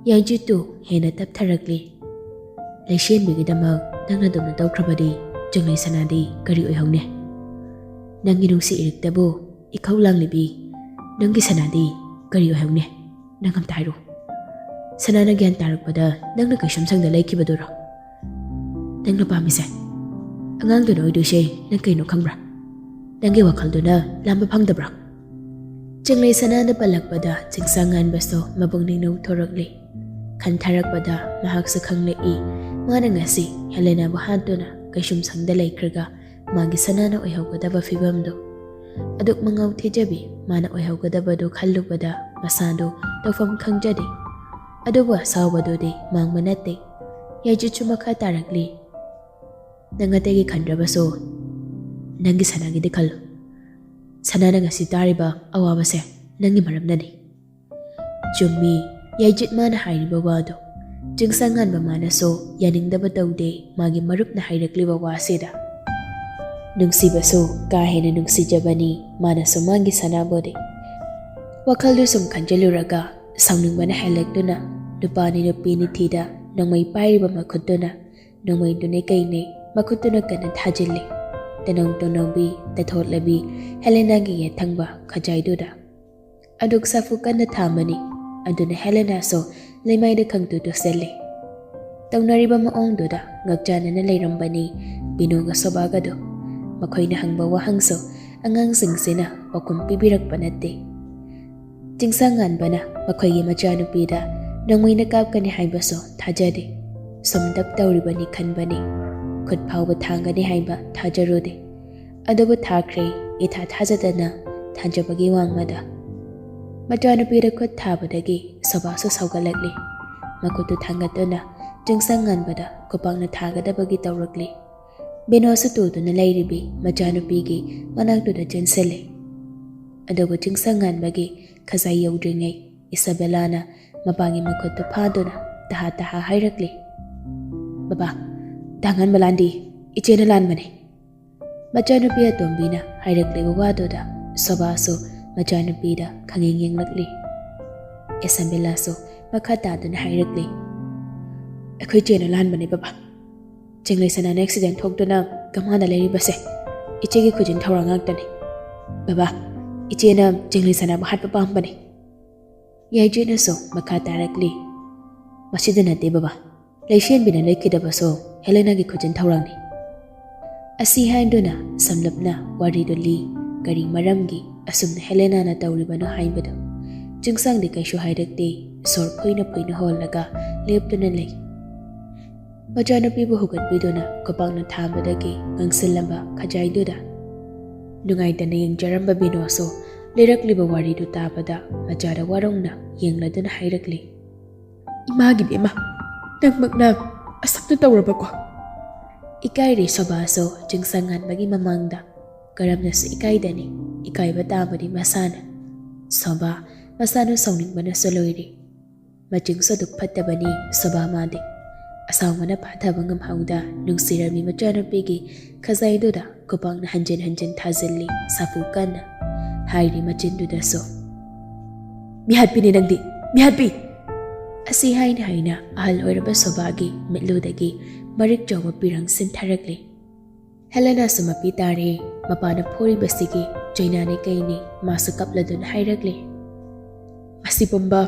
ꯌꯥꯏꯖꯤꯠꯇꯨ ꯍꯦꯟꯅ ꯇꯞꯊꯔꯛꯂꯦ꯫ "ꯂꯩꯁꯦꯟꯕꯤꯒꯤꯗꯃꯛ ꯅꯪꯅ ꯑꯗꯨꯝꯅ ꯇꯧꯈ꯭ꯔꯕꯗꯤ ꯆꯤꯡꯂꯩ ꯁꯅꯥꯗꯤ ꯀꯔꯤ ꯑꯣꯏꯍꯧꯅꯤ? ꯅꯪꯒꯤ ꯅꯨꯡꯁꯤ ꯏꯔꯤꯛꯇꯕꯨ ꯏꯈꯧ ꯂꯥꯡꯂꯤꯕꯤ ꯅꯪꯒꯤ ꯁꯅꯥꯗꯤ ꯀꯔꯤ ꯑꯣꯏꯍꯧꯅꯤ? ꯅꯪ ꯑꯝꯇ ꯍꯥꯏꯔꯣ꯫" ꯁꯅꯥꯅ ꯒ꯭ꯌꯥꯟ ꯇꯥꯔꯛꯄꯗ ꯅꯪꯅ ꯀꯩꯁꯨꯝ ꯁꯪꯗ ꯂꯩꯈꯤꯕꯗꯨꯔꯣ? ꯅꯪꯅ ꯄꯥꯝꯃꯤꯁꯦ ꯑꯉꯥꯡꯗꯨꯅ ꯑꯣꯏꯗꯣꯏꯁꯦ ꯅꯪ ꯀꯩꯅꯣ ꯈꯪꯕ꯭ꯔꯥ? ꯅꯪꯒꯤ ꯋꯥꯈꯜꯗꯨꯅ ꯂꯥꯝꯕ ꯐꯪꯗꯕ꯭ꯔꯥ? ꯆꯤꯡꯂꯩ ꯁꯅꯥꯅ ꯄꯜꯂꯛꯄꯗ ꯆꯤꯡꯁꯥꯡ ꯉꯥꯟꯕꯁꯨ ꯃꯕꯨꯛꯅꯤꯡ ꯅꯧꯊꯣꯔꯛꯂꯤ꯫ ꯈꯟꯊꯔꯛꯄꯗ ꯃꯍꯥꯛꯁꯨ ꯈꯪꯂꯛꯏ, ꯃꯥꯅ ꯉꯁꯤ ꯍꯦꯂꯦꯅꯥꯕꯨ ꯍꯥꯠꯇꯨꯅ ꯀꯩꯁꯨꯝ ꯁꯪꯗ ꯂꯩꯈ꯭ꯔꯒ ꯃꯥꯒꯤ ꯁꯅꯥꯅ ꯑꯣꯏꯍꯧꯒꯗꯕ ꯐꯤꯕꯝꯗꯨ꯫ ꯑꯗꯨꯛ ꯃꯉꯥꯎ ꯊꯤꯖꯕꯤ ꯃꯥꯅ ꯑꯣꯏꯍꯧꯒꯗꯕꯗꯨ ꯈꯜꯂꯨꯕꯗ ꯃꯁꯥꯗꯨ ꯇꯧꯐꯝ ꯈꯪꯖꯗꯦ꯫ ꯑꯗꯨꯕꯨ ꯑꯁꯥꯎꯕꯗꯨꯗꯤ ꯃꯥꯡꯕ ꯅꯠꯇꯦ꯫ ꯌꯥꯏꯖꯤꯠꯁꯨ ꯃꯈꯥ ꯇꯥꯔꯛꯂꯤ, ꯅꯪ ꯑꯇꯩꯒꯤ ꯈꯟꯗ꯭ꯔꯕꯁꯨ ꯅꯪꯒꯤ ꯁꯅꯥꯒꯤꯗꯤ ꯈꯜꯂꯨ꯫ ꯁꯅꯥꯅ ꯉꯁꯤ ꯇꯥꯔꯤꯕ ꯑꯋꯥꯕꯁꯦ ꯅꯪꯒꯤ ꯃꯔꯝꯅꯅꯤ꯫ ꯆꯨꯝꯃꯤ, ꯌꯥꯏꯖꯤꯠ ꯃꯥꯅ ꯍꯥꯏꯔꯤꯕ ꯋꯥꯗꯣ꯫ ꯆꯤꯡꯁꯥꯡ ꯉꯥꯟꯕ ꯃꯥꯅꯁꯨ ꯌꯥꯅꯤꯡꯗꯕ ꯇꯧꯗꯦ ꯃꯥꯒꯤ ꯃꯔꯨꯞꯅ ꯍꯥꯏꯔꯛꯂꯤꯕ ꯋꯥꯁꯤꯗ꯫ ꯅꯨꯡꯁꯤꯕꯁꯨ ꯀꯥ ꯍꯦꯟꯅ ꯅꯨꯡꯁꯤꯖꯕꯅꯤ ꯃꯥꯅꯁꯨ ꯃꯥꯒꯤ ꯁꯅꯥꯕꯨꯗꯤ꯫ ꯋꯥꯈꯜꯗꯨ ꯁꯨꯝ ꯈꯟꯖꯤꯜꯂꯨꯔꯒ ꯁꯥꯎꯅꯤꯡꯕꯅ ꯍꯦꯜꯂꯛꯇꯨꯅ ꯅꯨꯄꯥꯅꯤ ꯅꯨꯄꯤꯅꯤ ꯊꯤꯗ ꯅꯣꯡꯃꯩ ꯄꯥꯏꯔꯤꯕ ꯃꯈꯨꯠꯇꯨꯅ ꯅꯣꯡꯃꯩꯗꯨꯅ ꯀꯩꯅꯦ ꯃꯈꯨꯠꯇꯨꯅ ꯀꯟꯅ ꯊꯥꯖꯤꯜꯂꯤ꯫ ꯇꯅꯧ ꯇꯅꯧꯕꯤ, ꯇꯊꯣꯠꯂꯕꯤ ꯍꯦꯂꯦꯅꯥꯒꯤ ꯌꯦꯠ ꯊꯪꯕ ꯈꯖꯥꯏꯗꯨꯗ꯫ ꯑꯗꯨꯛ ꯁꯥꯐꯨ ꯀꯟꯅ ꯊꯥꯃꯅꯤ꯫ ꯑꯗꯨꯅ ꯍꯦꯂꯦꯅꯥꯁꯨ ꯂꯩꯃꯥꯏꯗ ꯈꯪꯇꯨ ꯇꯨꯁꯤꯜꯂꯤ꯫ ꯇꯧꯅꯔꯤꯕ ꯃꯑꯣꯡꯗꯨꯗ ꯉꯛꯆꯥꯟꯅꯅ ꯂꯩꯔꯝꯕꯅꯤ ꯕꯤꯅꯣꯒ ꯁꯣꯕꯥꯒꯗꯨ꯫ ꯃꯈꯣꯏꯅ ꯍꯪꯕ ꯋꯥꯍꯪꯁꯨ ꯑꯉꯥꯡꯁꯤꯡꯁꯤꯅ ꯄꯥꯎꯈꯨꯝ ꯄꯤꯕꯤꯔꯛꯄ ꯅꯠꯇꯦ꯫ ꯆꯤꯡꯁꯥꯡ ꯉꯥꯟꯕꯅ ꯃꯈꯣꯏꯒꯤ ꯃꯆꯥꯅꯨꯄꯤꯗ ꯅꯣꯡꯃꯩꯅ ꯀꯥꯞꯀꯅꯤ ꯍꯥꯏꯕꯁꯨ ꯊꯥꯖꯗꯦ꯫ ꯁꯨꯝ ꯗꯞ ꯇꯧꯔꯤꯕꯅꯤ ꯈꯟꯕꯅꯤ꯫ ꯈꯨꯠ ꯐꯥꯎꯕ ꯊꯥꯡꯒꯅꯤ ꯍꯥꯏꯕ ꯊꯥꯖꯔꯨꯗꯦ꯫ ꯑꯗꯨꯕꯨ ꯊꯥꯈ꯭ꯔꯦ, ꯏꯊꯥ ꯊꯥꯖꯗꯅ ꯊꯥꯖꯕꯒꯤ ꯋꯥꯡꯃꯗ꯫ ꯃꯆꯥꯅꯨꯄꯤꯗ ꯈꯨꯠ ꯊꯥꯕꯗꯒꯤ ꯁꯣꯕꯥꯁꯨ ꯁꯥꯎꯒꯠꯂꯛꯂꯤ꯫ ꯃꯈꯨꯠꯇꯨ ꯊꯥꯡꯒꯠꯇꯨꯅ ꯆꯤꯡꯁꯥꯡ ꯉꯥꯟꯕꯗ ꯈꯨꯄꯥꯛꯅ ꯊꯥꯒꯗꯕꯒꯤ ꯇꯧꯔꯛꯂꯤ꯫ ꯕꯤꯅꯣꯁꯨ ꯇꯨꯗꯨꯅ ꯂꯩꯔꯤꯕꯤ ꯃꯆꯥꯅꯨꯄꯤꯒꯤ ꯃꯅꯥꯛꯇꯨꯗ ꯆꯦꯟꯁꯤꯜꯂꯤ꯫ ꯑꯗꯨꯕꯨ ꯆꯤꯡꯁꯥꯡ ꯉꯥꯟꯕꯒꯤ ꯈꯖꯥꯏ ꯌꯧꯗ꯭ꯔꯤꯉꯩ ꯏꯁꯥꯕꯦꯂꯥꯅ ꯃꯄꯥꯒꯤ ꯃꯈꯨꯠꯇꯨ ꯐꯥꯗꯨꯅ ꯇꯍꯥ ꯇꯍꯥ ꯍꯥꯏꯔꯛꯂꯤ, "ꯕꯕꯥ, ꯗꯥ ꯉꯥꯟꯕ ꯂꯥꯟꯗꯤ ꯏꯆꯦꯅ ꯂꯥꯟꯕꯅꯤ꯫" ꯃꯆꯥꯅꯨꯄꯤ ꯑꯇꯣꯝꯕꯤꯅ ꯍꯥꯏꯔꯛꯂꯤꯕ ꯋꯥꯗꯨꯗ ꯁꯣꯕꯥꯁꯨ ꯃꯆꯥꯅꯨꯄꯤꯗ ꯈꯪꯌꯦꯡ ꯌꯦꯡꯂꯛꯂꯤ꯫ ꯏꯁꯥꯕꯦꯂꯥꯁꯨ ꯃꯈꯥ ꯇꯥꯗꯨꯅ ꯍꯥꯏꯔꯛꯂꯤ, "ꯑꯩꯈꯣꯏ ꯆꯦꯅ ꯂꯥꯟꯕꯅꯤ ꯕꯕꯥ꯫ ꯆꯤꯡꯂꯩ ꯁꯅꯥꯅ ꯑꯦꯛꯁꯤꯗꯦꯟ ꯊꯣꯛꯇꯨꯅ ꯀꯃꯥꯗ ꯂꯩꯔꯤꯕꯁꯦ ꯏꯆꯦꯒꯤ ꯈꯨꯖꯤꯟ ꯊꯧꯔꯥꯡ ꯉꯥꯛꯇꯅꯤ꯫ ꯕꯕꯥ, ꯏꯆꯦꯅ ꯆꯤꯡꯂꯩ ꯁꯅꯥꯕꯨ ꯍꯥꯠꯄ ꯄꯥꯝꯕꯅꯤ꯫" ꯌꯥꯏꯖꯤꯠꯅꯁꯨ ꯃꯈꯥ ꯇꯥꯔꯛꯂꯤ, "ꯃꯁꯤꯗ ꯅꯠꯇꯦ ꯕꯕꯥ, ꯂꯩꯁꯦꯟꯕꯤꯅ ꯂꯩꯈꯤꯗꯕꯁꯨ ꯍꯦꯂꯦꯅꯥꯒꯤ ꯈꯨꯖꯤꯟ ꯊꯧꯔꯥꯡꯅꯤ"꯫ ꯑꯁꯤ ꯍꯥꯏꯗꯨꯅ ꯁꯝꯂꯞꯅ ꯋꯥꯔꯤꯗꯨ ꯂꯤ꯫ ꯀꯔꯤ ꯃꯔꯝꯒꯤ ꯑꯁꯨꯝꯅ ꯍꯦꯂꯦꯅꯥꯅ ꯇꯧꯔꯤꯕꯅꯣ ꯍꯥꯏꯕꯗꯨ ꯆꯤꯡꯁꯥꯡꯗꯤ ꯀꯩꯁꯨ ꯍꯥꯏꯔꯛꯇꯦ꯫ ꯁꯣꯔ ꯐꯨꯏꯅ ꯐꯨꯏꯅ ꯍꯣꯜꯂꯒ ꯂꯦꯞꯇꯨꯅ ꯂꯩ꯫ ꯃꯆꯥꯅꯨꯄꯤꯕꯨ ꯍꯧꯒꯠꯄꯤꯗꯨꯅ ꯈꯨꯄꯥꯛꯅ ꯊꯥꯕꯗꯒꯤ ꯉꯥꯡꯁꯤꯜꯂꯝꯕ ꯈꯖꯥꯏꯗꯨꯗ ꯅꯨꯡꯉꯥꯏꯇꯅ ꯌꯦꯡꯖꯔꯝꯕ ꯕꯤꯅꯣꯁꯨ ꯂꯤꯔꯛꯂꯤꯕ ꯋꯥꯔꯤꯗꯨ ꯇꯥꯕꯗ ꯃꯆꯥꯗ ꯋꯥꯔꯧꯅ ꯌꯦꯡꯂꯗꯨꯅ ꯍꯥꯏꯔꯛꯂꯤ, "ꯏꯃꯥꯒꯤ ꯕꯦꯝꯃ, ꯅꯪꯃꯛꯅ ꯑꯁꯨꯝꯅ ꯇꯧꯔꯕꯀꯣ?" ꯏꯀꯥꯏꯔꯦ ꯁꯣꯕꯥꯁꯨ ꯆꯤꯡꯁꯪ ꯉꯥꯟꯕꯒꯤ ꯃꯃꯥꯡꯗ꯫ ꯀꯔꯝꯅꯁꯨ ꯏꯀꯥꯏꯗꯅꯤ, ꯏꯀꯥꯏꯕ ꯇꯥꯕꯗꯤ ꯃꯁꯥꯅ꯫ ꯁꯣꯕꯥ ꯃꯁꯥꯅ ꯁꯥꯎꯅꯤꯡꯕꯅꯁꯨ ꯂꯣꯏꯔꯦ꯫ ꯃꯆꯤꯡꯁꯨ ꯑꯗꯨꯛ ꯐꯠꯇꯕꯅꯤ ꯁꯣꯕꯥ ꯃꯥꯗꯤ꯫ ꯑꯁꯥꯎꯕꯅ ꯐꯥꯊꯕ ꯉꯝꯍꯧꯗ ꯅꯨꯡꯁꯤꯔꯕꯤ ꯃꯆꯥꯅꯨꯄꯤꯒꯤ ꯈꯖꯥꯏꯗꯨꯗ ꯈꯨꯄꯥꯛꯅ ꯍꯟꯖꯤꯟ ꯍꯟꯖꯤꯟ ꯊꯥꯖꯤꯜꯂꯤ ꯁꯥꯐꯨ ꯀꯟꯅ꯫ ꯍꯥꯏꯔꯤ ꯃꯆꯤꯟꯗꯨꯗꯁꯨ, "ꯃꯤꯍꯥꯠꯄꯤꯅꯤ ꯅꯪꯗꯤ, ꯃꯤꯍꯥꯠꯄꯤ!" ꯑꯁꯤ ꯍꯥꯏꯅ ꯍꯥꯏꯅ ꯑꯍꯜ ꯑꯣꯏꯔꯕ ꯁꯣꯕꯥꯒꯤ ꯃꯤꯠꯂꯨꯗꯒꯤ ꯃꯔꯤꯛ ꯆꯥꯎꯕ ꯄꯤꯔꯪ ꯁꯤꯟꯊꯔꯛꯂꯤ꯫ ꯍꯦꯂꯦꯅꯥꯁꯨ ꯃꯄꯤ ꯇꯥꯔꯦ꯫ ꯃꯄꯥꯅ ꯐꯨꯔꯤꯕꯁꯤꯒꯤ ꯆꯩꯅꯥꯅꯦ ꯀꯩꯅꯦ ꯃꯥꯁꯨ ꯀꯞꯂꯗꯨꯅ ꯍꯥꯏꯔꯛꯂꯤ, "ꯃꯁꯤ ꯄꯨꯝꯕ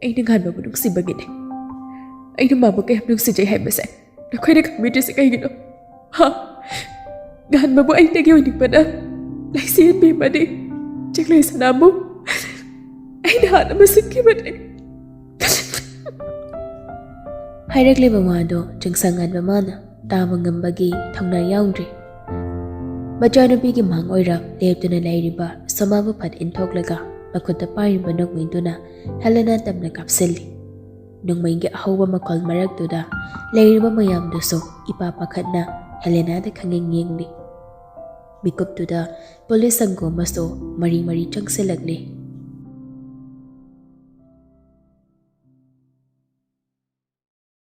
ꯑꯩꯅ ꯉꯥꯟꯕꯕꯨ ꯅꯨꯡꯁꯤꯕꯒꯤꯅꯦ꯫ ꯑꯩꯅ ꯃꯥꯕꯨ ꯀꯌꯥꯝ ꯅꯨꯡꯁꯤꯖꯩ ꯍꯥꯏꯕꯁꯦ ꯅꯈꯣꯏꯅ ꯈꯪꯕꯤꯗ꯭ꯔꯤꯁꯦ ꯀꯩꯒꯤꯅꯣ? ꯍꯥ? ꯉꯥꯟꯕꯕꯨ ꯑꯩꯇꯒꯤ ꯑꯣꯏꯅꯤꯡꯕꯅ ꯂꯩꯆꯦꯟꯕꯤ ꯑꯃꯗꯤ ꯆꯤꯡꯂꯩ ꯁꯅꯥꯕꯨ ꯑꯩꯅ ꯍꯥꯠꯅꯕ ꯁꯤꯟꯈꯤꯕꯅꯦ"꯫ ꯍꯥꯏꯔꯛꯂꯤꯕ ꯋꯥꯗꯣ ꯆꯤꯡꯁꯪ ꯉꯥꯟꯕ ꯃꯥꯅ ꯇꯥꯕ ꯉꯝꯕꯒꯤ ꯊꯧꯅꯥ ꯌꯥꯎꯗ꯭ꯔꯤ꯫ ꯃꯆꯥꯅꯨꯄꯤꯒꯤ ꯃꯥꯡ ꯑꯣꯏꯔꯞ ꯂꯦꯞꯇꯨꯅ ꯂꯩꯔꯤꯕ ꯁꯣꯃꯥꯕꯨ ꯐꯠ ꯏꯟꯊꯣꯛꯂꯒ ꯃꯈꯨꯠꯇ ꯄꯥꯏꯔꯤꯕ ꯅꯣꯡꯃꯩꯗꯨꯅ ꯍꯦꯂꯦꯅꯥ ꯇꯝꯅ ꯀꯥꯞꯁꯤꯜꯂꯤ꯫ ꯅꯣꯡꯃꯩꯒꯤ ꯑꯍꯧꯕ ꯃꯈꯣꯜ ꯃꯔꯛꯇꯨꯗ ꯂꯩꯔꯤꯕ ꯃꯌꯥꯝꯗꯨꯁꯨ ꯏꯄꯥ ꯄꯥꯈꯠꯅ ꯍꯦꯂꯦꯅꯥꯗ ꯈꯪꯌꯦꯡ ꯌꯦꯡꯂꯤ꯫ ꯃꯤꯀꯨꯞꯇꯨꯗ ꯄꯨꯂꯤꯁ ꯁꯪꯒꯣꯝ ꯑꯃꯁꯨ ꯃꯔꯤ ꯃꯔꯤ ꯆꯪꯁꯤꯜꯂꯛꯂꯤ꯫